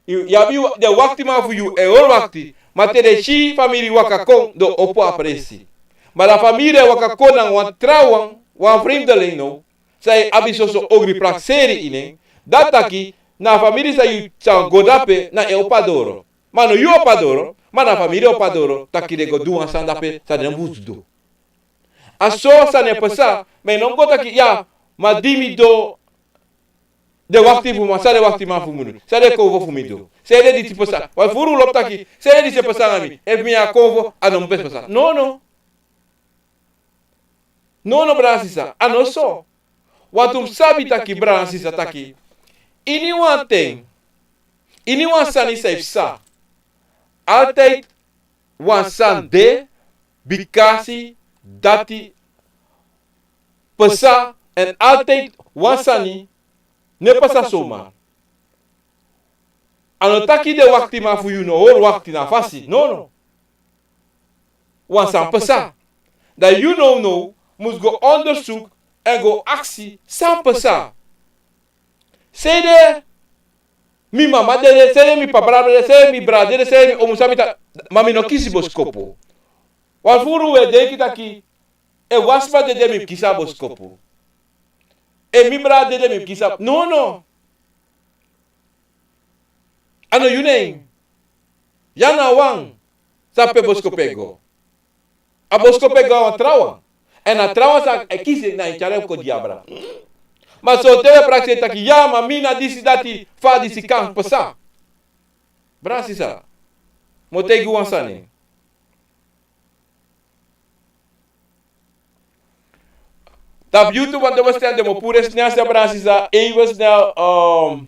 Yu, yu abi den waktiman fu yu e hori wakti, ma te den si famiri waka kon, den o opo a presi. Ma da famiri e waka kon nanga wan trawan, wan vreemdeling now, san e abi soso ogri prakseri ini en, dati taki na a famiri san yu sa go dape na en opo a doro. Ma no yu opo a doro, ma na a famiri opo a doro, taki den go du wan sani dape san den no mus du. A so sani e psa, ma yu no mus go taki, ya, ma di mi doro den wakti fu mi, san den waktiman fu mi du, san den konfo fu mi du, san den disi psa. Wan furu lobi taki san den disi psa nanga mi, efu mi a konfo, a no mus psa. No, no. No, no, brada sisa, a no so. Wantu mus sabi taki, brada sisa, taki iniwan ten, iniwan sani san e psa, altijd wan sani de, bikasi dati psa, èn altijd wan sani no e psa somar. A no taki den waktiman fu yu no hori wakti na fasi, no, no. Wan sani psa. Dan yu nownow mus go onderzoek èn go aksi san psa. Sanede mi mama dede, sanede mi papa dede, sanede mi brada dede, sanede mi omu san mi ta, ma mi no kisi boskopu. Wan furu un e denki taki, efu wan sma dede mi mus kisi a boskopu. Efu mi brada dede mi mus kisi a, no, no. A no yu nen. Yu na wan san pe boskopu e go. A boskopu e go na wan trawan. Èn a trawan san e kisi na en tyari en kon gi abra. Ma sonten wi e prakseri taki, ya, ma mi na disi dati, fa disi kan psa. Brada sisa, mi o taigi wan sani. Tapu YouTube wan dobbelsteen, den mu puru en snel snel, brada sisa, even snel, um,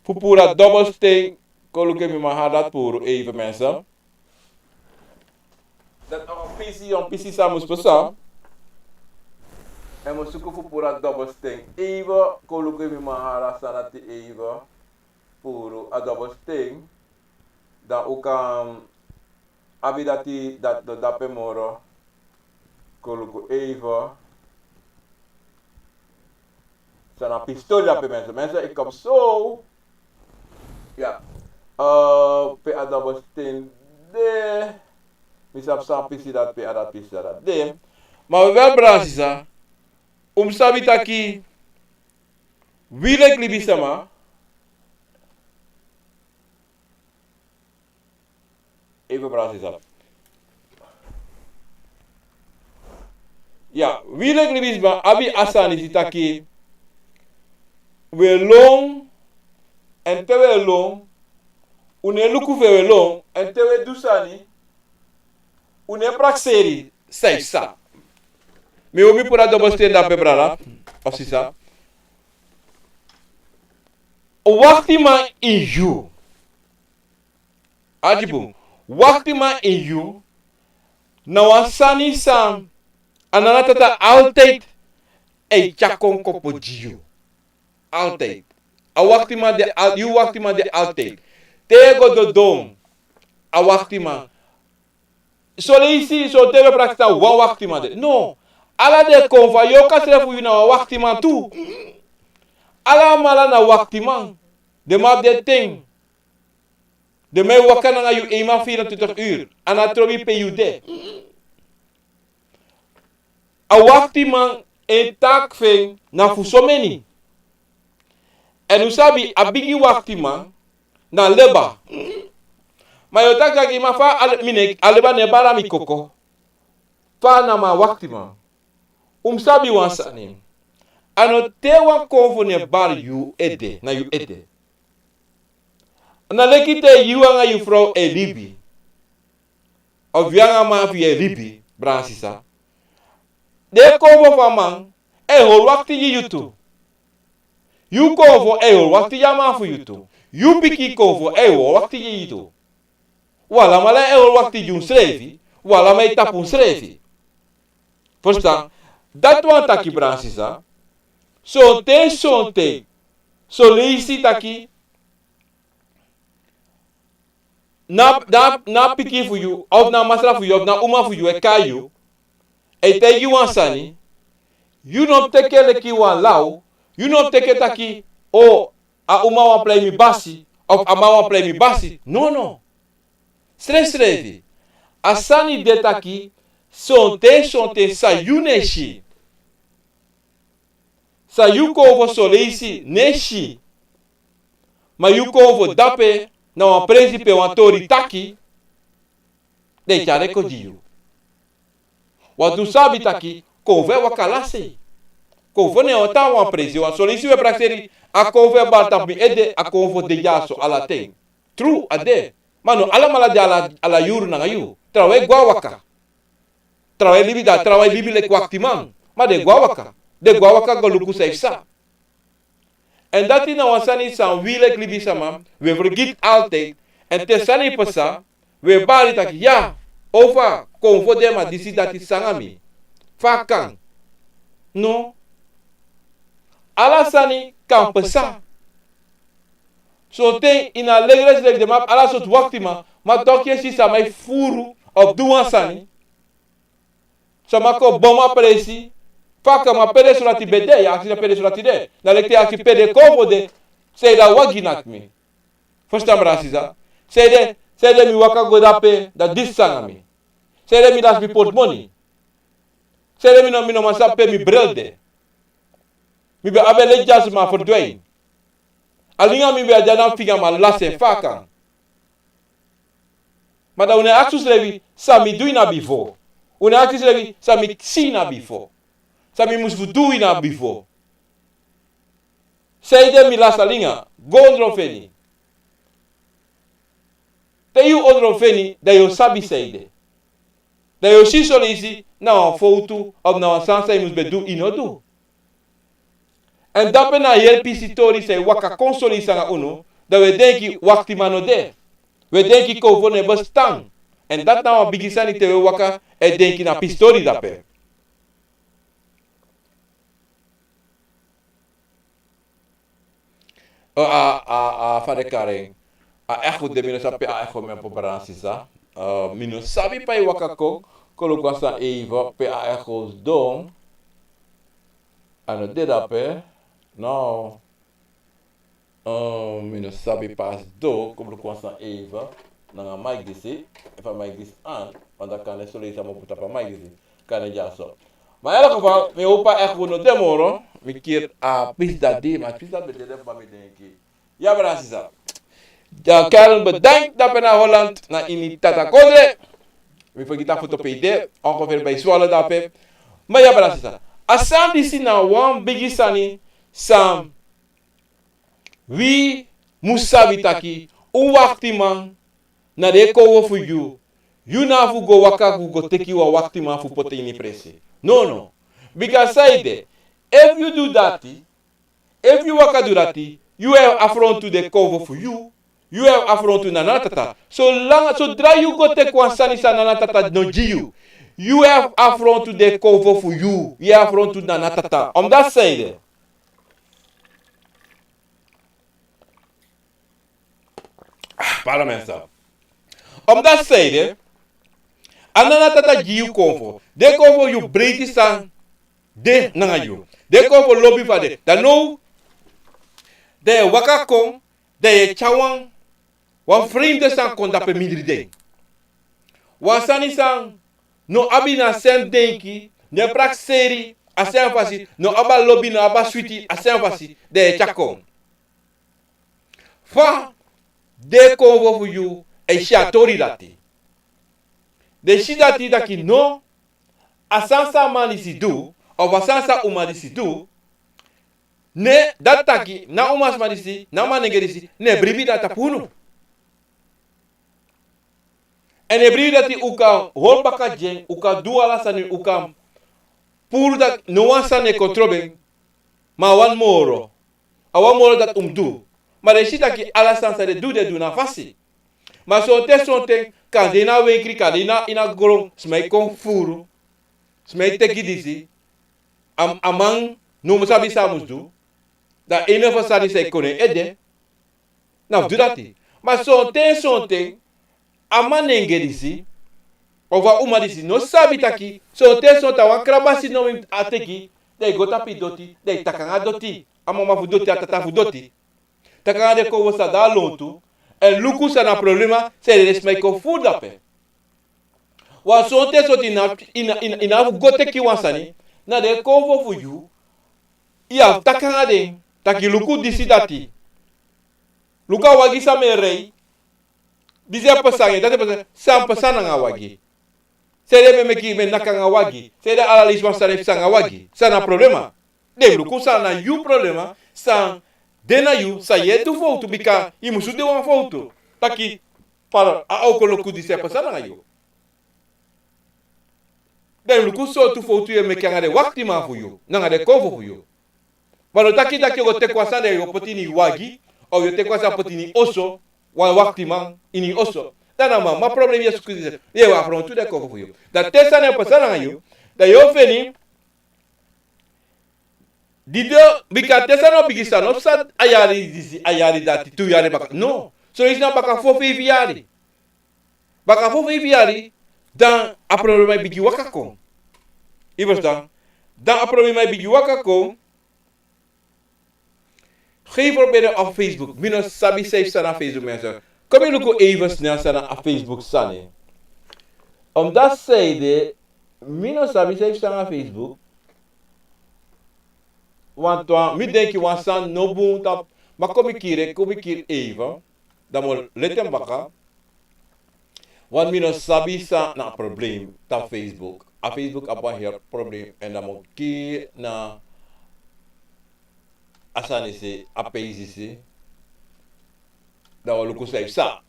fu puru a dobbelsteen. Kon luku efu mi man hari dati puru even, mensen. Dati a wan pisi, wan pisi san mus psa. Èn mi o suku fu puru a dobbelsteen even, kon luku efu mi man hari a sani dati even. Puru a dobbelsteen. Dan un kan abi dati, dati no dape moro. Kon luku even. San na pisi tori dape, mensen. Mensen, ik kom zo. Ya. Eh, pe a dobbelsteen de. Mi sabi san pisi dati, pe a dati pisi dati de. Ma wel, brada sisa, un mus sabi taki wi leki libisma. Even, brada sisa. Ya, wi leki libisma abi a sani disi taki wi e lon, èn te wi e lon, un no e luku efu wi e lon, èn te wi e du sani, un no e prakseri san e psa. Mi wani puru a dobbelsteen dape, brada of sisa. Waktiman ini yu. Arki bun. Waktiman ini yu na wan sani san a Nana Tata altijd e tyari kon kopo gi yu. Altijd. A waktiman de al-, yu waktiman de altijd. Te yu e go dodon, a waktiman. Son leisi, sonten wi e prakseri taki wan waktiman de. No. Ala den kon fa yu o kan srefi yu na wan waktiman tu. Alamala na waktiman. Den man abi den ten. Den man e waka nanga yu eenmaal vierentwintig uur. A no trobi pe yu de. A waktiman, en taak fu en na fu someni. Èn un sabi a bigi waktiman na leba. Ma yu o taki taki, ma fa a le-, mi ne-, a leba no e bari mi koko. Fa na mi a waktiman. Un mus sabi wan sani. A no te wan konfo no e bari yu ede, na yu ede. Na leki te yu anga yu frow e libi. Of yu anga man fu yu e libi, brada sisa. Den konfo fu a man e hori wakti gi yu tu. Yu konfo e hori wakti gi a man fu yu tu. Yu pikin konfo e hori wakti gi yu tu. Un alamala e hori wakti gi unsrefi, un alamala e tapu unsrefi. Fusutan, dati wani taki, brada sisa. Sonten, sonten, son leisi taki, na, na, na pikin fu yu, of na masra fu yu, of na uma fu yu e kai yu, e taigi yu wan sani, yu no mus teki en leki wan law, yu no mus teki en taki, o, a uma wani prei mi basi, of a man wani prei mi basi. No, no. Srefsrefi. A sani de taki, sonten, sonten san yu no e si, san yu konfo son leisi no e si, ma yu konfo dape na wan presi pe wan tori taki, den e tyari en kon gi yu. Wantu un sabi taki konfo e waka lasi. Konfo no e tan wan presi, wan son leisi un e prakseri, a konfo e bari tapu mi ede, a konfo de dyaso ala ten. Tru, a de. Ma no alamala de ala, ala yuru nanga yu. Trawan e go a waka. Trawan e libi, da trawan e libi leki waktiman. Ma den e go a waka. Den e go a waka go luku san e psa. Èn dati na wan sani san wi leki libisama, wi e fergiti altijd. Èn te sani psa, wi e bari taki, ya, ofa, konfo de, ma disi dati sanga mi. Fa a kan? No. Ala sani kan psa. Sonten ini a legresi leki den man abi ala sortu waktiman, ma toch yu e si sama e fufuru of du wan sani. Sama kon bomi a presi, fa a kan, ma pe den solati ben de, yu e aksi pe den solati de. Na leki te yu aksi pe den konfo de, sanede a wagi naki mi. Fusutan, brada sisa. Sanede, sanede mi waka go dape, da disi sanga mi. Sanede mi lasi mi portemonnee. Sanede mi no, mi no man sabi pe mi bril de. Mi ben abi en leti dyasi, ma a ferdwin. A linga mi ben abi, a de na mi finga, ma a lasi en, fa a kan. Ma da un no e aksi unsrefi san mi du ini a bifo. Un no e aksi unsrefi san mi si ini a bifo. San mi musu fu du ini a bifo. Sanede mi lasi a linga, go ondro feni. Te yu ondro feni, da yu o sabi sanede. Da yu o si son leisi na wan fowtu of na wan sani san yu mus ben du, yu no du. Èn dape na a heri pisi tori san e waka kon son leisi nanga unu, da wi e denki waktiman no de. Wi e denki konfo no e bestaan. Èn dati na wan bigi sani te wi e waka e denki na pisi tori dape. A, a, a, fa den kari en. A echo de, mi no sabi pe a echo mi abi, brada sisa. Eh, mi no sabi pe a e waka kon, kon luku wan sani even, pe a echo sidon. A no de dape. No. Eh, mi no sabi pe a sidon, kon luku wan sani even. Nanga mic disi, efu a mic disi aan, want dan kan den son leisi a mus poti tapu a mic disi. Kan den dyaso. Ma in elk geval, mi e hopi a echo no de moro, mi kiri a pisi dati, ma a pisi dati ben de de, ma mi denki. Ya, brada sisa. Dan Karen, bedankt dape na Holland, na ini Tata Kodre. Mi fergiti a foto pe yu de, ongeveer bij Zwolle dape. Ma ya, brada sisa. A sani disi na wan bigi sani san wi mus sabi taki, un waktiman na den konfo fu yu. Yu no abi fu go waka fu go teki wan waktiman fu poti en ini presi. No, no. Bika sanede, efu yu du dati, efu yu waka du dati, yu e afrontu den konfo fu yu. Yu e afrontu Nana Tata. Solanga, sodra yu go teki wan sani san Nana Tata no gi yu, yu e afrontu den konfo fu yu. Yu e afrontu Nana Tata. Omdati sanede. Ah, pardon, mensen. Omdati sanede, a Nana Tata gi yu konfo. Den konfo yu breiti san de nanga yu. Den konfo lobi fa de. Dan now, Dan yu e waka kon, dan yu e tyari wan, wan fremde sani kon dape mindri den. Wan sani san no abi na sen denki, no e prakseri a sen fasi, no abi a lobi, no abi a switi a sen fasi, dan yu e tyari kon. Fa den konfo fu yu e si a tori dati? Den si dati taki no, a sani san a man disi du, of a sani san a uma disi du, ne dati taki na umasma disi, na manengeri disi, ne bribi dati tapu unu. Èn a bribi dati un kan hori baka gi en, un kan du ala sani, un kan puru dati no wan sani e kon trobi en, ma a wani moro. A wani moro dati un mus du. Ma den si taki ala sani san den du, den du na fasi. Ma sonten sonten, kande ini a wenkri, kande ini a, ini a gron, sma e kon fufuru. Sma e teki disi. A, a man no mus sabi san a mus du. Dan a enige sani san e kon na en ede, na fu du dati. Ma sonten sonten, a manengeri disi, of a uma disi no sabi taki sonten sonten a wan krabasi nomi a teki, dan yu go tapu yu doti, dan yu taki nanga doti. A mama fu doti, a tata fu doti. Taki nanga den konfo san de na lontu, èn luku san na problema san yu e lesi, ma yu kon fufuru dape. Wan sonten sonten yu no abi, yu no, yu no, yu no abi fu go teki wan sani na den konfo fu yu. Yu abi fu taki nanga den taki luku disi, dati. Luku a wagi san mi e rei. Disi e pasa nanga en, dati e pasa, san pasa nanga a wagi? San ede mi e meki, mi e naki nanga wagi? San ede ala leisi wan sani e pasa nanga wagi? San na problema? Den mus luku san na yu problema, san de na yu, san yu e du fowtu, bika yu musu du wan fowtu. Taki, pardon, a o kon luku disi e pasa nanga yu. Den mus luku sortu fowtu yu e meki nanga den waktiman fu yu, nanga den konfo fu yu. Ma no taki taki yu o go teki wan sani, yu o poti ini yu wagi, of yu o teki wan sani poti ini yu oso, wan waktiman ini yu oso. Dan na mama problem yu e suku disi, yu e wani afrontu den konfo fu yu. Dan te sani e pasa nanga yu, dan yu o feni, di den o, bika te sani o bigin, san no psa a yari disi, a yari dati, tu yari baka. No. Son leisi na baka fo feifi yari. Baka fo feifi yari, dan a problema e bigin waka kon. Yu e ferstan? Dan a problema e bigin waka kon. Geen proberen op Facebook. Mi no sabi san yu e psa na Facebook, mensen. Kon mi luku even snel san na a Facebook sani. Omdat zij de, mi no sabi san yu e psa na Facebook. Want wan, mi denki wan sani no bun tapu, ma kon mi kiri, kon mi kiri even. Dan mi o leti en baka. Want mi no sabi san na a problem tapu Facebook. A Facebook abi wan heri problem, èn dan mi o kiri na a sani disi, a peisi disi. Dan wi o luku san yu psa.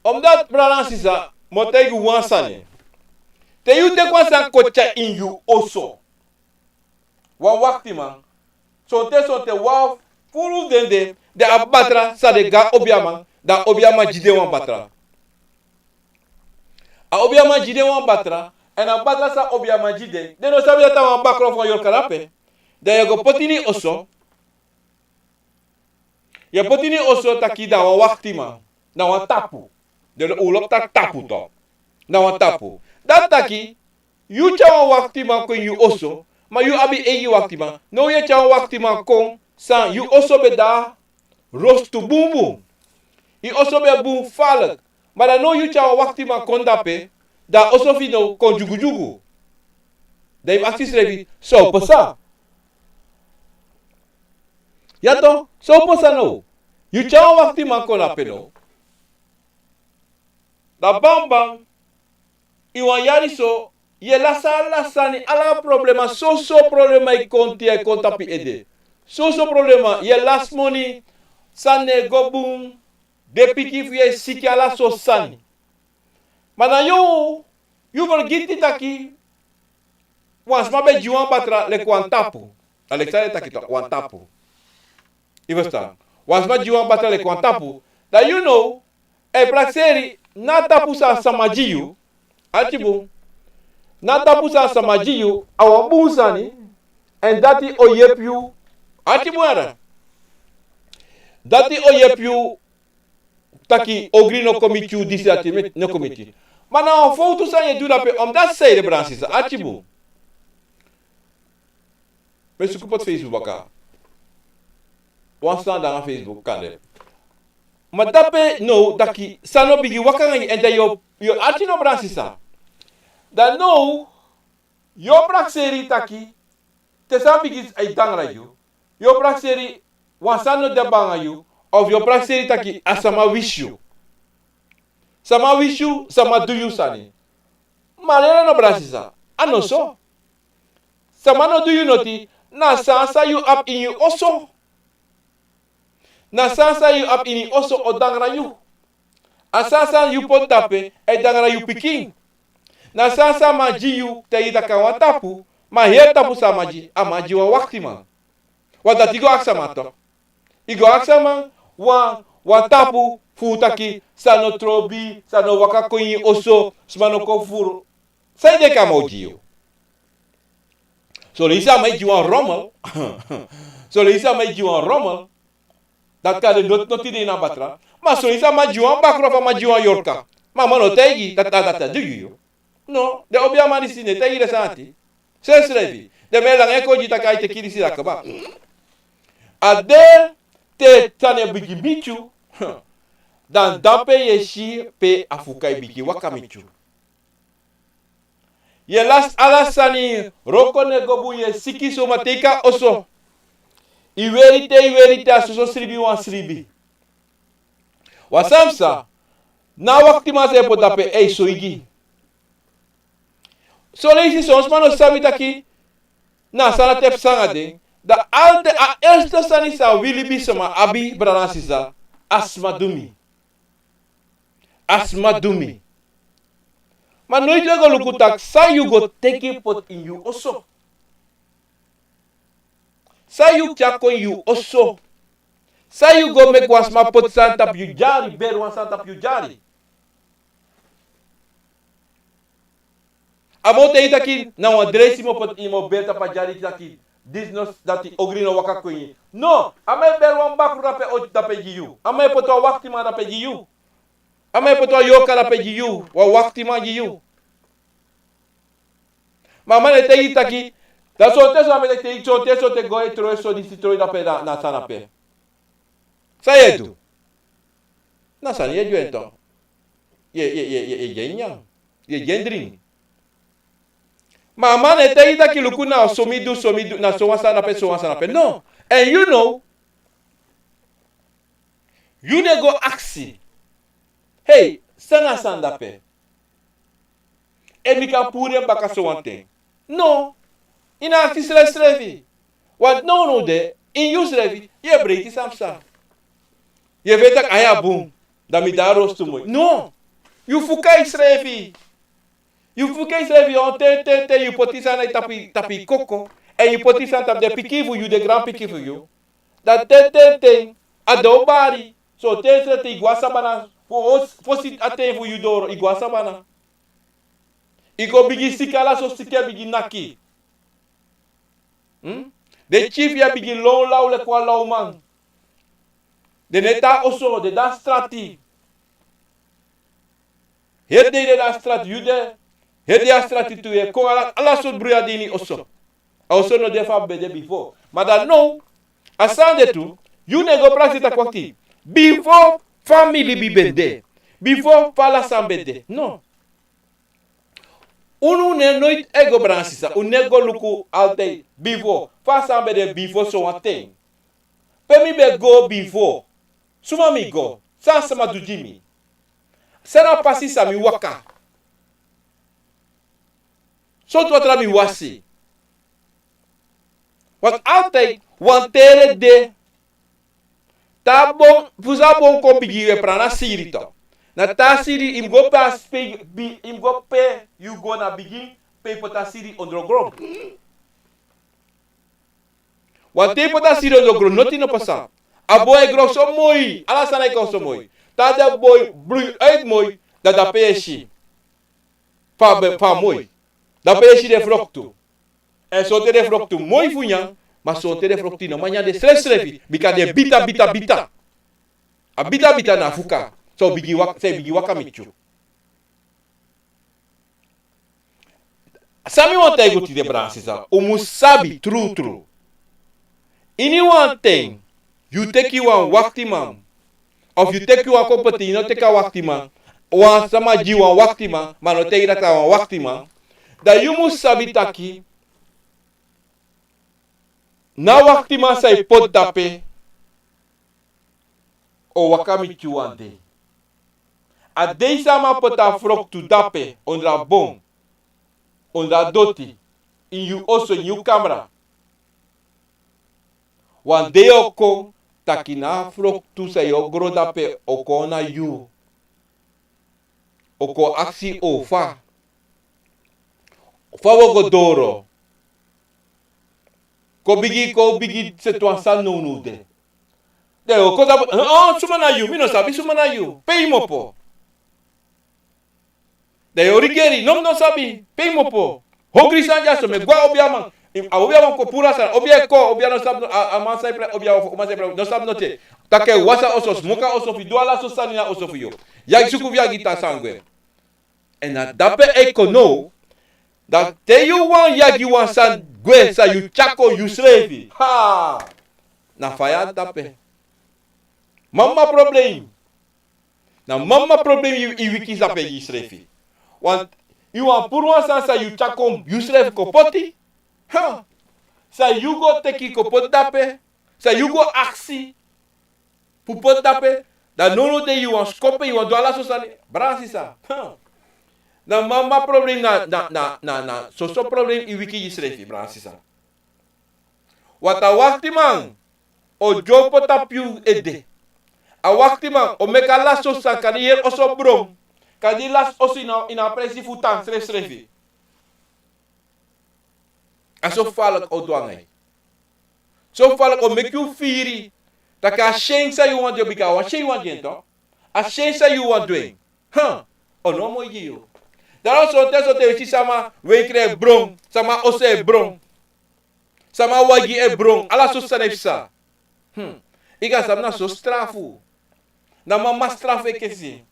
Omdat, brada nanga sisa, mi o taigi wan sani. Te yu teki wan sani kon tyari ini yu oso, wan waktiman, sonten sonten wan furu fu den de, den abi batra san den gi a obiaman, dan a obiaman gi den wan batra. A obiaman gi den wan batra, èn a batra san a obiaman gi den, den no sabi dati a wan bakru fu wan yorka dape. Dan yu e go poti ini yu oso. Yu e poti ini yu oso taki dan a wan waktiman, na wan tapu. Den o lobi taki tapu tu. Na wan tapu. Dati taki, yu tyari wan waktiman kon ini yu oso, ma yu abi eigi waktiman. Now yu e tyari wan waktiman kon, san yu oso ben de rostu bunbun. Yu oso ben bun falik. Ma dan now yu tyari wan waktiman kon dape, dan a oso fu yu now kon dyugudyugu. Dan yu mus aksi yusrefi, san o pasa? Ya toch, san o pasa now? Yu tyari wan waktiman kon dape now. Dan banban, ini wan yari so, yu e lasi ala sani, ala problema, soso problema e kon te yu e kon tapu yu ede. Soso problema, yu e lasi moni, sani no e go bun, den pikin fu yu e siki, ala soso sani. Ma dan yu, yu fergiti taki wan sma ben gi wan batra leki wan tapu. A leki san den e taki tu, wan tapu. Yu e ferstan? Wan sma gi wan batra leki wan tapu. Dan yu now, e prakseri, na a tapu san a sama gi yu, arki bun. Na a tapu san a sama gi yu, a wan bun sani, èn dati o yepi yu, arki bun, yere. Dati o yepi yu taki ogri no kon miti yu, disi, dati no kon miti yu. Ma na wan fowtu san yu e du dape, omdat zij de, brada nanga sisa, arki bun. Mi e suku poti Facebook baka. wan sani nanga Facebook kande. Ma dape now taki san no bigin waka nanga yu, èn dan yu o, yu o arki no, brada sisa. Dan now yu o prakseri taki te san bigin e de nanga yu, yu o prakseri wan sani no de bun nanga yu, of yu o prakseri taki a sama wisi yu. Sama wisi yu, sama du yu sani. Ma lere no, brada sisa, a no so. Sama no du yu noti, na san san yu abi ini yu oso. Na san san yu abi ini yu oso o de nanga yu. A san san yu poti dape e de nanga yu pikin. Na san san man gi yu, te yu taki a wan tapu, ma heri tapu san a man gi, a man gi wan waktiman. Wan dati go aksi a man tok. Yu go aksi a man wan, wan tapu fu taki san no trobi, san no waka kon ini oso, sma no kon furu. San yu denki a man o gi yu? Son leisi a man e gi wan rommel. Son leisi a man e gi wan rommel. Dati kan de noti, noti de ini a batra. Ma son leisi a man e gi wan bakru, a man e gi wan yorka. Ma a man no taigi dati, dati a du gi yu. No, den obiaman disi no e taigi den sani dati. Sensrefi. Den man e langa en kon gi taki ai teki disi, dati kaba. A de te sani e bigin miti yu, dan dape yu e si pe a fuka e bigin waka miti yu. Yu e lasi ala sani, wroko no e go bun, yu e siki, so man teki a oso. Yu weri te, yu weri te, a soso sribi wan sribi. Wan sani psa, na a waktiman san e poti dape e soigi. Son leisi son sma no sabi taki na sani dati e psa nanga den. Dan ala den, a eerste sani san wi libisma abi, brada nanga sisa, a sma du mi. A sma du mi. Ma noiti wi e go luku taki san yu go teki poti ini yu oso. San yu tyari kon ini yu oso. San yu go meki wan sma poti sani tapu yu dyari, beri wan sani tapu yu dyari. A man o taigi taki na wan dreisi mi o poti, mi o beri tapu a dyari taki disi no, dati ogri no waka kon ini. No, a man e beri wan bakru dape, o dape gi yu. A man e poti wan waktiman dape gi yu. A man e poti wan yorka dape gi yu, wan waktiman gi yu. Ma a man e taigi taki, dan sonten so a man e taigi, sonten, sonten go e troi, so disi troi dape, na, na sani dape. San yu e du? Na sani yu e du en tok. Yu e, yu e, yu e, yu e gi en nyan. Yu e gi en dringi. Ma a man e taigi taki luku, na so mi du, so mi du, na so wan sani dape, so wan sani dape. No. Èn yu now, yu no e go aksi. Hei, san na a sani dape? Efu mi kan puru en baka so wanten. No. Yu no e aksi srefsrefi. Want nownow de, ini yusrefi, yu e breiti sani psa. Yu e feni taki a ya bun, dan mi de a rostu moi. No. Yu fuka yusrefi. Yu fuka yusrefi, yu ten, ten, ten, yu poti sani na tapu, tapu koko. Èn yu poti sani tapu den pikin fu yu, den granpikin fu yu. Dan ten, ten, ten, a de o bari. Sonten srefsrefi yu go a sabana, fo-, fosi a ten fu yu doro, yu go a sabana. Yu go bigin siki, ala sortu siki e bigin naki. Hmm? Den tyifi e bigin lon law leki wan lawman. Den no e tan a oso, den de a strati. Heri dei den de a strati, yu de. Heri dei a strati tu, yu e kon, ala, ala sortu bruya de ini oso. A oso no de fa a ben de bifo. Ma dan now, a sani de tu, yu no e go prakseri taki wakti. Bifo fa mi libi ben de. Bifo fa ala sani ben de. No. Unu no e noiti e go, brada nanga sisa, unu no e go luku altijd bifo, fa a sani ben de bifo, sowan ten. Pe mi ben go bifo, suma mi go, san a sama du gi mi, san na a pasi san mi waka, sortu watra mi wasi. Want altijd wan tere de. Te a bon, fu san a bon kon bigin, yu e prana siri tu. Na te a siri, yu mus go pe a spe-, bi-, yu mus go pe yu go na bigin, pe yu poti a siri ondro gron. Want te yu poti a siri ondro gron, noti no pasa. A bon e gro so moi, ala sani e kon so moi. Te a boi bloei uit moi, dan dape yu e si fa a ben, fa a moi. Dape yu e si den froktu. Èn sonten den froktu moi fu nyan, ma sonten den froktu yu no man nyan den srefsrefi, bika den bita, bita, bita. A bita, bita na a fuka san o bigin wak-, san e bigin waka miti yu. San mi wani taigi unu tide, brada nanga sisa, un mus sabi trutru. Ini wan ten, yu teki wan waktiman, of yu teki wan kopoti, yu no teki a waktiman, wan sama gi wan waktiman, ma no teki dati a wan waktiman, dan yu mus sabi taki, na waktiman san yu poti dape, o waka miti yu wan dei. A dei san a man poti a froktu dape, ondro a bon, ondro a doti, ini yu oso, ini yu kamra. Wan dei o kon taki na a froktu san yu o gro dape o kon na yu. O kon aksi o fa. Fa wi o go doro. Kon bigin, kon bigin seti wan sani nownow de. Den o kon tapu, oh, suma na yu, mi no sabi suma na yu. Pe yu mopo. Den o rigeri, no, mi no sabi, pe yu mopo. Hongri sani dyaso, mi e gwe a obiaman. A obiaman kon puru a sani, obia e kon, obia no sabi, a, a man san e prei, obia of, uman san e prei, no sabi note. Taki wasi a oso, smoki a oso fu yu, du ala so sani na oso fu yu. Yagi suku fu yagi tan san gwe. Èn na dape e kon now, dan te yu wani yagi wan sani gwe san yu tyari kon yusrefi. Ha! Na faya dape. Mama problem. Na mama problem yu, yu wiki dape gi yusrefi. Want yu wani puru wan sani san yu tyari kon yusrefi kon poti. Ha! San yu go teki kon poti dape. San yu go aksi fu poti dape, dan nownow de yu wani skopu en, yu wani du ala so sani, brada sisa. Huh. Na mama problem na, na, na, na, na soso problem yu wiki yusrefi, brada sisa. Want a waktiman o dyopo tapu yu ede. A waktiman o meki ala so sani, kande yu yere oso bron, kande yu lasi oso ini a, ini a presi fu tan srefsrefi. A so faliki o du anga yu. So faliki o meki yu firi taki a syen san yu wani du en, bika a wan syen yu wani du en, to. A syen san yu wani du en. Huh. O no moi gi yu. Daarom sonten sonten yu si sama wenkri e bron, sama oso e bron, sama wagi e bron, ala so sani e psa. Hmm. Yu kan sabi na so strafu. Na mama strafu e kisi.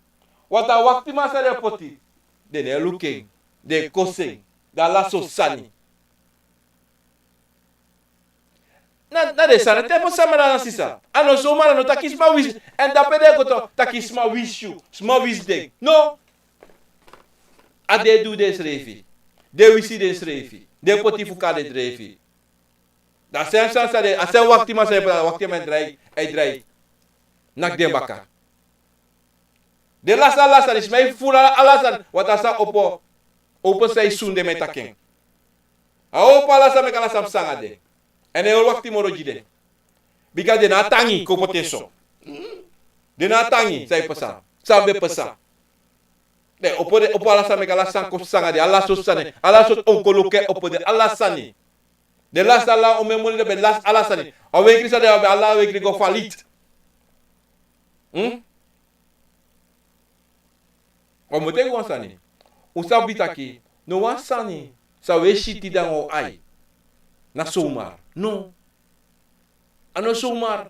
Want a waktiman san den poti, den no e luku en, den e kosi en, den ala so sani. Na, na den sani e tapu sama na sisa. A no suma, a no taki sma wisi, èn dape den e go to taki sma wisi yu, sma wisi den. No. A den e du densrefi. Den wisi densrefi. Den poti fu kari densrefi. Dan a srefi san den, a srefi waktiman san den, waktiman e drai, e drai. Naki den baka. Den lasi ala sani, sma e furu ala sani, want a sani opo, opo san e sunu den, mi e taki en. A opo ala sani, meki ala sani psa anga den. Èn den e wakti moro gi den. Bika den no abi tangi kon poti en so. Den no abi tangi san e pasa, san ben pasa. Den opo den, opo ala sani, meki ala sani kon psa anga den, ala sortu sani, ala sortu onkoluku e opo den, ala sani. Den lasi ala, omeni moni den ben lasi ala sani. A wenkri san den abi, ala wenkri go failliet. Hmm? Un mu taigi wan sani. Un sabi taki no wan sani san un e si tide nanga un ai, na zomaar. No. A no zomaar.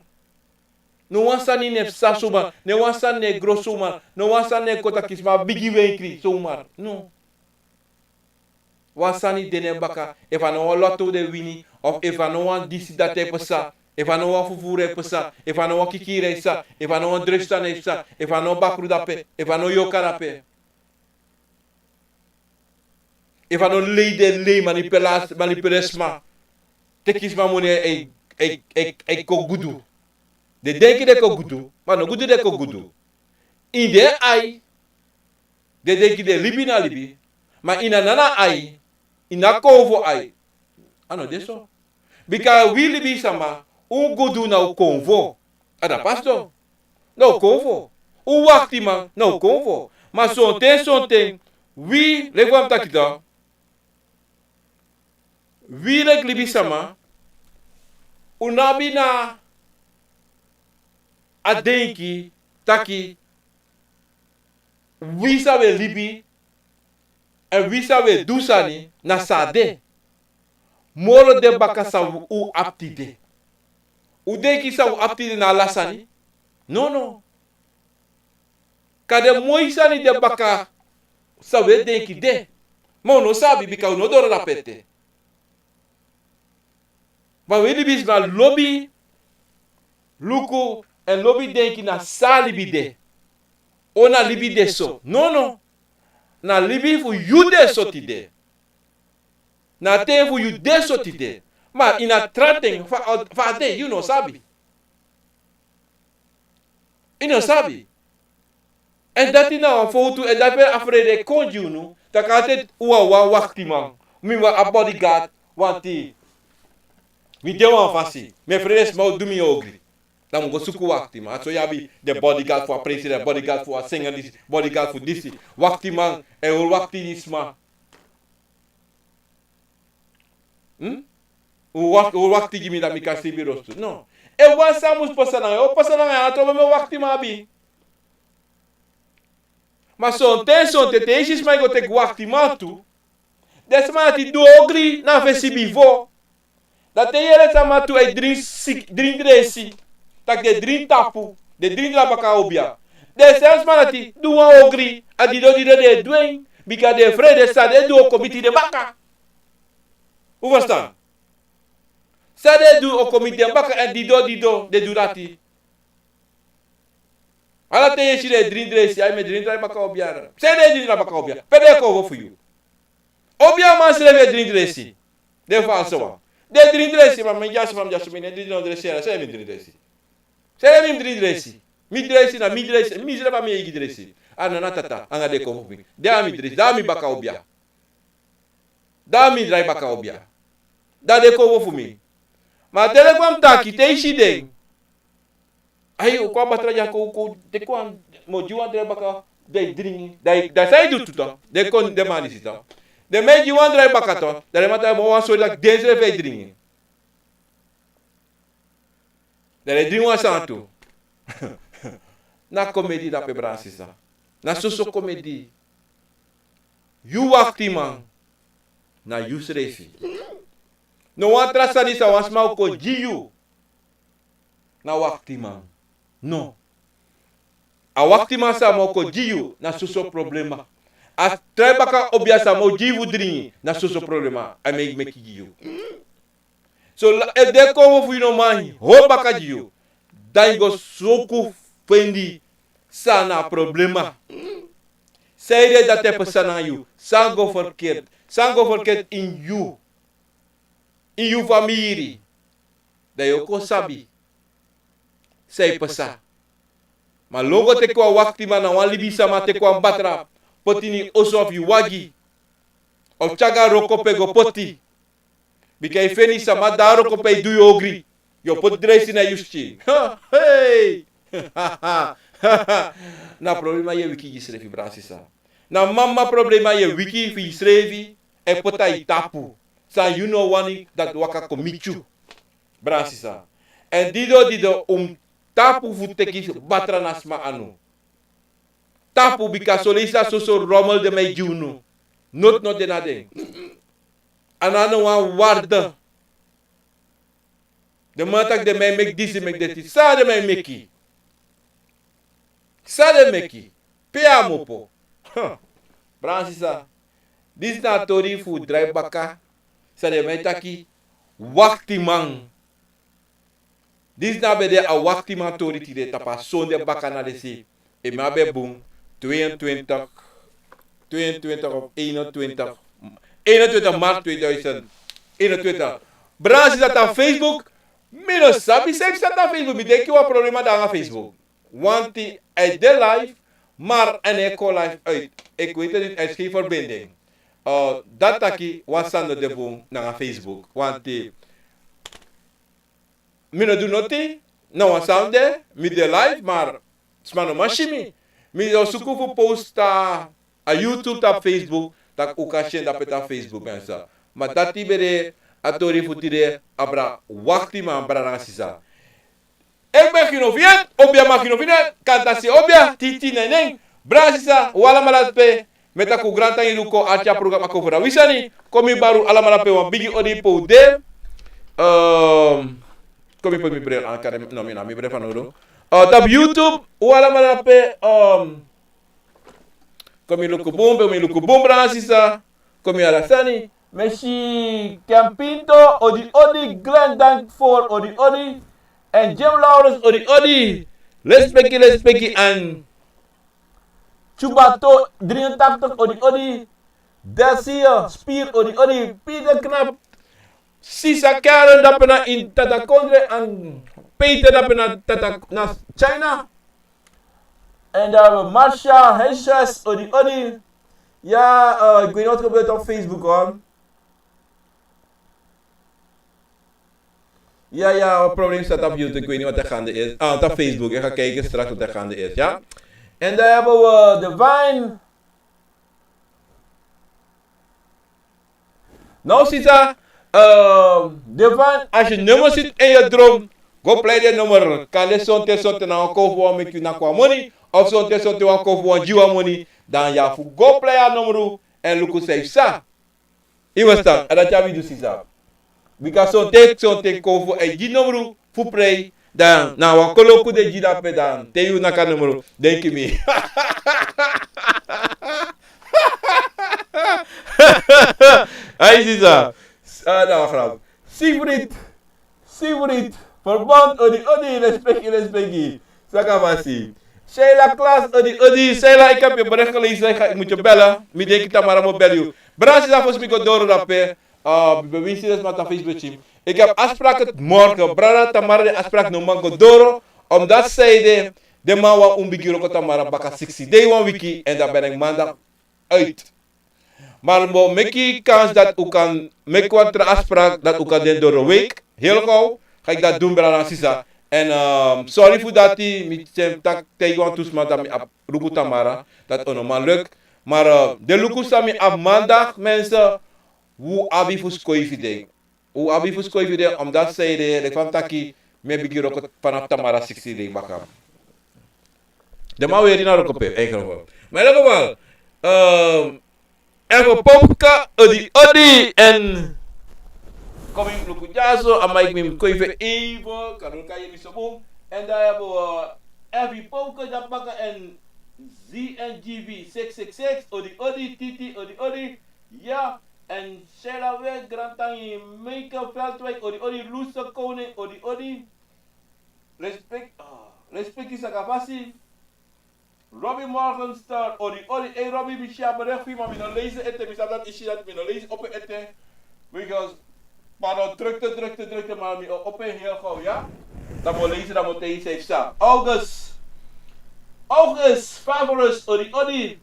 No wan sani no e psa zomaar. No wan sani no e gro zomaar. No wan sani no e kon taki sma bigi wenkri zomaar. No. Wan sani de na en baka, efu a no wan lotto den wini, of efu a no wan disi dati e pasa, efu a no wan fufuru e pasa, efu a no wan kikiri e pasa, efu a no wan drestan e pasa, efu a no wan bakru dape, efu a no wan yoka dape. Efu a no wan lei den lei, manipulasi, manipulesi sma. Teki sma moni e, e, e, e kon gudu. Den denki den kon gudu, ma no gudu den kon gudu. Ini den ai, den denki den libi na libi, ma ini a nana ai, ini a konfo ai, a no de so. Bika wi libisma, un gudu na un konfo. A dati pasi so. Na un konfo. Un waktiman na un konfo. Ma sonten sonten, wi leki fa mi taki tu, wi leki libisma, un no abi na a denki taki wi san un e libi, èn wi san un e du sani, na san a de. Moro de baka san un abi tide. Un denki san un abi tide na ala sani? Nono. Kande moi sani de baka san un e denki de. Ma un no sabi, bika un no doro dape ete. Ma wi libisma lobi luku èn lobi denki na san a libi de. O na libi de so. Nono. Na libi fu yu de so tide. Na ten fu yu de so tide. Ma ini a tra ten fa, fa a de, yu no sabi. Yu no sabi. Èn dati na wan fowtu, èn dati ben a frede kon gi unu. Taki altijd un wani wan waktiman. Mi wani a bodyguard, want mi de wan fasi. Mi e frede sma o du mi ogri. Dan mi go suku waktiman. A so yu abi den bodyguard fu a president, bodyguard fu a singer disi, bodyguard fu disi. Waktiman, e hori wakti gi sma. Hmm? Un wak-, un wakti gi mi dan mi kan sribi rostu. No. Efu wan sani mus pasa nanga yu, o pasa nanga yu, a no trobo mi waktiman abi. Ma sonten, sonten, te yu si sma e go teki waktiman tu. Den sma dati du ogri na fesi bifo. Dan te yu yere sama tu e dringi sik-, dringi dresi. Taki den dringi tapu, den dringi dra baka obia. Den sma dati du wan ogri, a dido dido den e du en, bika den e frede san den e du o kon miti den baka. Un ferstan? San den e du o kon miti den baka, èn dido dido den e du dati. Ala ten yu e si den e dringi dresi, ai, mi e dringi dra baka obia. San den e dringi dra baka obia? Pe den e kon fu yu? Obiaman srefi e dringi dresi. Den falso wan. Den e dringi dresi, ma mi dyaso, ma mi dyaso, mi no e dringi no dresi, ya, san mi dringi dresi? San mi dringi dresi? Mi dresi na mi dresi, mi srefi a mi eigi dresi. A no na tata, anga den e kon fu mi. Den a mi dresi, dan a mi baka obia. Dan a mi drai baka obia. Dan den e kon fu mi. Ma te den kon taki, te yu si den. Ai, un kon a batra dya kon, kon, te kon, mi o gi wan drai baka, dan yu dringi. Dan, dan san yu du tu, dan? Den kon, den man disi, dan. Den man e gi wan drai baka, dan. Dan den man taki, mi wani sori taki den srefi e dringi. Dan den e dringi wan sani tu. Na komedi dape, brada sisa. Na soso komedi. Yu waktiman. Na yusrefi. No wan tra sani san wan sma o kon gi yu. Na waktiman. No. A waktiman san a man o kon gi yu na soso problema. A drai baka obia san a man o gi yu fu dringi na soso problema. A man e meki gi yu. So la, efu den kon fu yu no man hori baka gi yu, dan yu go suku feni san na a problema. San ede dati e pasa nanga yu? San go verkeerd? San go verkeerd ini yu? Ini yu famiri? Dan yu o kon sabi san e pasa. Ma lon go teki wan waktiman, na wan libisama teki wan batra poti ini oso of yu wagi, of tyari go a wroko pe go poti. Bika yu feni sama de a wroko pe e du yu ogri, yu o poti dresi na yu skin. Hey! Na problema yu e wiki gi yusrefi, brada sisa. Na mama problema yu e wiki fu yusrefi, e poti na yu tapu. San yu no wani dati waka kon miti yu. Brada sisa. Èn dido dido un tapu fu teki batra na sma anu. Tapu, bika son leisi a soso rommel den man e gi unu. Noti no de na den. A no abi wan waarde. Den man taki den man e meki disi, meki dati. San den man e meki? San den meki? Pe a mu opo? Brada sisa, disi na a tori fu drai baka. San den man e taki waktiman. Disi na a ben de a waktiman tori tide tapu a sonde baka na disi. Efu mi abi bun, tweeëntwintig, tweeëntwintig of eenentwintig, eenentwintig maart tweeduizend eenentwintig. Brada sisa, tapu Facebook, mi no sabi san e psa tapu Facebook, mi denki wan problema de nanga Facebook. Want a e de live, maar a no e kon live uit. Ik weet het niet, er is geen verbinding. Eh, dati taki wan sani no de bun nanga Facebook. Want, eh, mi no du noti, na wan sani de, mi de live, maar sma no man si mi. Mi o suku fu post a, a YouTube tapu Facebook, taki un kan si en dape tapu Facebook, mensen. Ma dati ben de a tori fu tide, abra waktiman, brada nanga sisa. Efu mi e kino fu yu, obia mi e kino fu yu, kantasi obia, titi nenen, brada sisa, un alamala pe, mi e taki un grantangi fu kon arki a programa Kon Fu Dati Wi Sani. Kon mi bari un alamala pe wan bigi odi pe un de. Ehm, kon mi poti mi bril aan, kande, no, mi no abi mi bril fanowdu. Eh, tapu YouTube, un alamala pe, ehm, kon mi luku bun, pe mi luku bun, brada sisa. Kon mi ala sani. Mi e si Kempinto, odi odi, Glenn, dank voor odi odi. En Jim Lawrence, odi odi. Lespeki, lespeki, en Chubato, dringentaktik, odi odi. Delcia Spier, odi odi. Peter Knap, Sisa Karen, dape na in Tata Kondre, en Peter, dape na Tata na China. En dan hebben we Marcia Heisjes, odi odi. Ja, eh, ik weet niet wat gebeurt op Facebook, hoor. Ja, ja, een probleem staat op YouTube. Ik weet niet wat er gaande is. Ah, op Facebook. Ik ga kijken straks wat er gaande is, ja. En dan hebben we Divine. Nou, sisa, eh, Divine, als je nummer ziet in je droom, go play de nummer. Kan de sonte sonte na wan kofu wan meki na kwa money, of sonte sonte wan kofu wan jiwa money, dan ya fu go play a nummer en luku safe sa. Iwe stan, en dati abi du, sisa. Bika sonte sonte kon fu e gi numru fu prei, dan na wan koloku de gi dape, dan te yu naki a numru, denki mi. Ai, sisa. Ah, na wan grap. Sigrid. Sigrid Verbond, odi odi, respeki, respeki. Saka fasi. Sheila Klaas, odi odi. Sheila, ik heb je bericht gelezen. Ik ga, ik moet je bellen. Mi denki tamara mi o bel yu. Brada, sisa, fosi mi go doro dape. Ah, mi ben winsi den sma na Facebook. Ik heb afspraak morgen. Brada, tamara den afspraak no man go doro. Omdat zij de, den man wani un bigin wroko tamara baka siksi dei wan wiki. En dan ben ik maandag uit. Maar mi o meki kans dat un kan meki wan tra afspraak, dat un kan de doro week. Heel gauw ga ik dat doen, brada, sisa. En, ehm, sorry fu dati, mi stem tak tegen wan tu sma dat mi abi luku tamara, dat un no man lukt. Maar, eh, den luku san mi abi maandag, mensen, un abi fu skoifi den. Un abi fu skoifi den, omdat zij de, de kwam taki, mi e bigin wroko vanaf tamara siksi dei baka. Den man weri na wroko pe, eigenlijk wel. Maar in elk geval, ehm, even Popka, odi odi, en kom in luku dyaso, a Mike mi koifi even, kan luku a yemi sobu. En dan hebben we Effie Popka, dan baka en Z N G V six six six, odi odi, Titi, odi odi. Ja, en Sheila Week, Grantangi, Meike Veldwijk, odi odi, Loese Koning, odi odi. Respect, ah, respect is a capacity. Robbie Morgenstern, odi odi, hey Robbie, mi si a bericht fu yu, ma mi no leisi ete, mi sabi dati yu si dati mi no leisi opo ete. Because, pardon, drukte, drukte, drukte, maar mi o opo heel gauw, ja? Dan mi o leisi, dan mi o taigi san yu sabi. August. August Favorus, odi odi.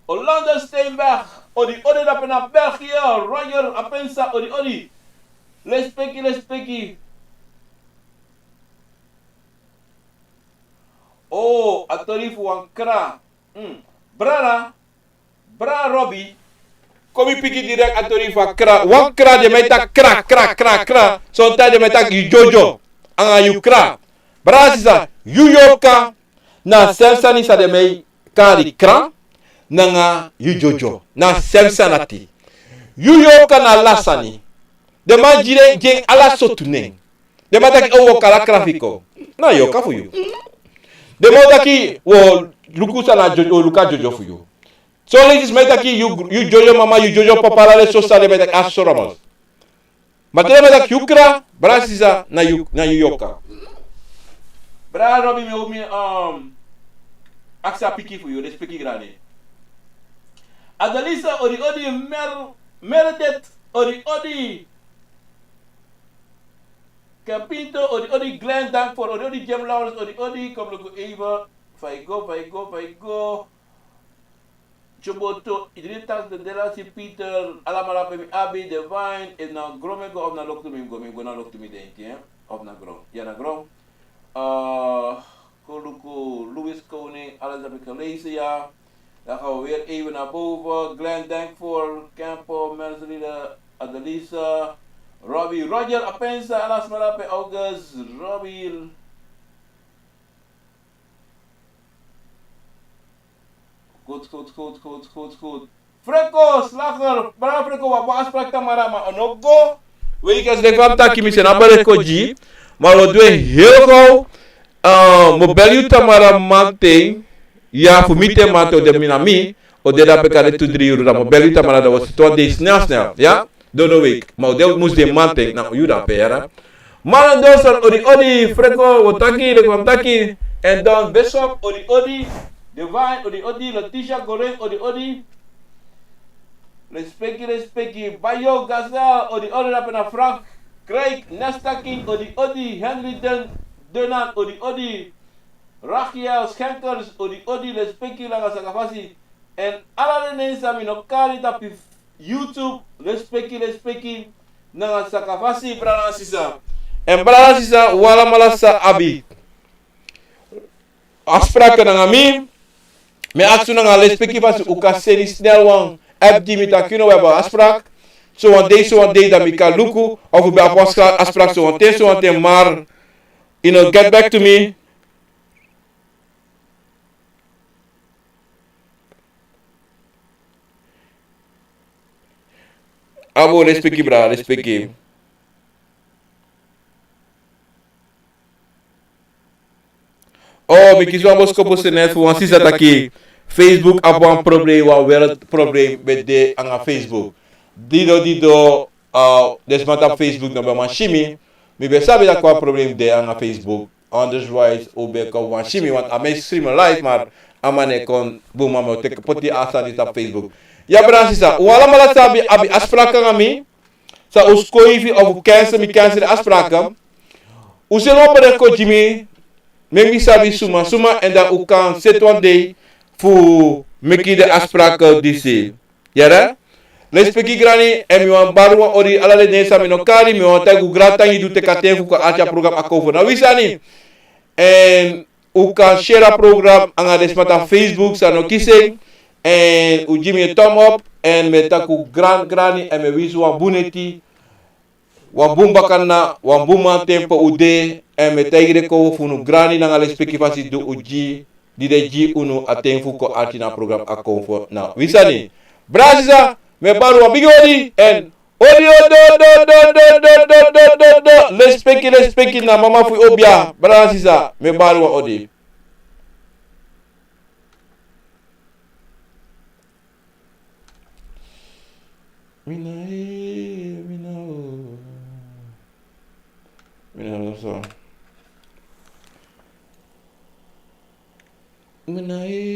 Orlando Steinberg, odi odi, dape na België. Roger Apensa, odi odi. Lespeki, lespeki. Oh, a tori fu wan kra. Mm. Brada, Brada Robbie, kon mi piki direct a tori fu a kra. Wan kra, den man e taki kra, kra, kra, kra. Sometimes den man e taki yu dyodyo anga yu kra. Brada, sisa, yu yorka na a srefi sani san den man e kari kra nanga yu dyodyo. Na a srefi sani dati. Yu yorka na ala sani. Den man gi den, gi en ala sortu nen. Den man taki, o, wi o kari a kra fu yu kon. Na yorka fu yu. Den man o taki, wi o luku san na dyodyo, wi o luku a dyodyo fu yu. Son leisi den man e taki yu, yu dyodyo mama, yu dyodyo papa, ala den sortu sani den man e taki, a sortu sani. Ma te den man e taki yu kra, brada, sisa, na yu, na yu yorka. Brada Robbie, mi o, mi, um, aksi a piki fu yu, respeki grani. Adelisa, odi odi, Mer-, Meredith, odi odi. Kempinto, odi odi, Glenn Danford, odi odi, Jim Lawrence, odi odi, kom luku even. Fa yu go, fa yu go, fa yu go. Choboto, iedereen tas de Delasi Pieter, allemaal op mi abi, Divine, is na gron mi go of na loktu mi go, mi go na loktu mi denki, hè? Of na gron. Ja, na gron. Eh, Koluku, Louis Koning, alles heb ik gelezen, ja. Dan gaan we weer even naar boven. Glenn Denkvoort, Kempo, Merceline, Adelisa, Robbie, Roger, Apensa, Alas Marape, August, Robbie. Goed, goed, goed, goed, goed, goed. Freko, Slager, brada Freko, wi abi wan afspraak tamara, ma a no go. Wegens den kwam taki mi seni a bericht kon gi. Ma wi o du en heel gauw. Eh, mi o bel yu tamara mamanten. Ya, fu mi te mamanten o de mi na mi. O de dape kande tu dri yuru, dan mi o bel yu tamara, dan wi o sidon wan dei snel, snel. Ya? Doro week. Ma o de mus de mamanten, na yu dape, yara. Malandro Son, odi odi. Franco, wo taki, leki wan taki. En Don Bishop, odi odi. Divine, odi odi. Letitia Goreng, odi odi. Respeki, respeki. Bayo Gaza, odi odi. Rapena Frank Craig, Nesta King, odi odi. Henry Den, Donald, odi odi. Rachiel Schenkers, odi odi, respeki nanga sakafasi. En ala den nen san mi no kari tapu YouTube, respeki, respeki nanga sakafasi, brada nanga sisa. En brada nanga sisa, un alamala sa abi afspraak nanga mi. Mi e aksi un nanga respeki fasi un kan seni snel wan app gi mi taki, no, we abi afspraak. So wan dei, so wan dei, dan mi kan luku of un ben abi wan afspraak so wan ten, so wan ten, maar you know, get back to me. Abo, respeki, brada, respeki. Oh, mi kisi wan boskopu senet fu wan sisa taki Facebook abi wan problem, wan wereld problem ben de nanga Facebook. Dido, dido, uh, den sma tapu Facebook no ben man si mi. Mi ben sabi taki wan problem de nanga Facebook. Otherwise un ben kon man si mi, want a mi e stream live, maar a man e kon bun, maar mi o teki poti a sani tapu Facebook. Ya, brada nanga sisa, un alamala sa abi, abi afspraak nanga mi. San un skoifi of un cancel, mi cancel den afspraak. Un seni wan bericht kon gi mi, meki mi sabi suma suma, en dan un kan seti wan dei fu meki den afspraak disi. Yere? Respeki grani, en mi wani bari wan odi ala den nen san mi no kari, mi wani taigi un grantangi di un teki a ten fu kon arki a program Akomfo na wi sani. En un kan share a program nanga den sma tapu Facebook san no kisi en. En un gi mi en thumb up, en mi e taki un gran grani, en mi e winsi un wan bun neti, wan bun bakadina, wan bun manten pe un de, en mi e taigi den kon fu unu grani nanga respeki fasi di un gi, di den gi unu a ten fu kon arki na a program Akomfo na wi sani. Brada nanga sisa, mi e bari wan bigi odi, en odi, odi, odi. Respeki, respeki na mama fu yu obia. Brada nanga sisa, mi e bari wan odi. Mi na e, mi na o. Mi na o so. Mi na e.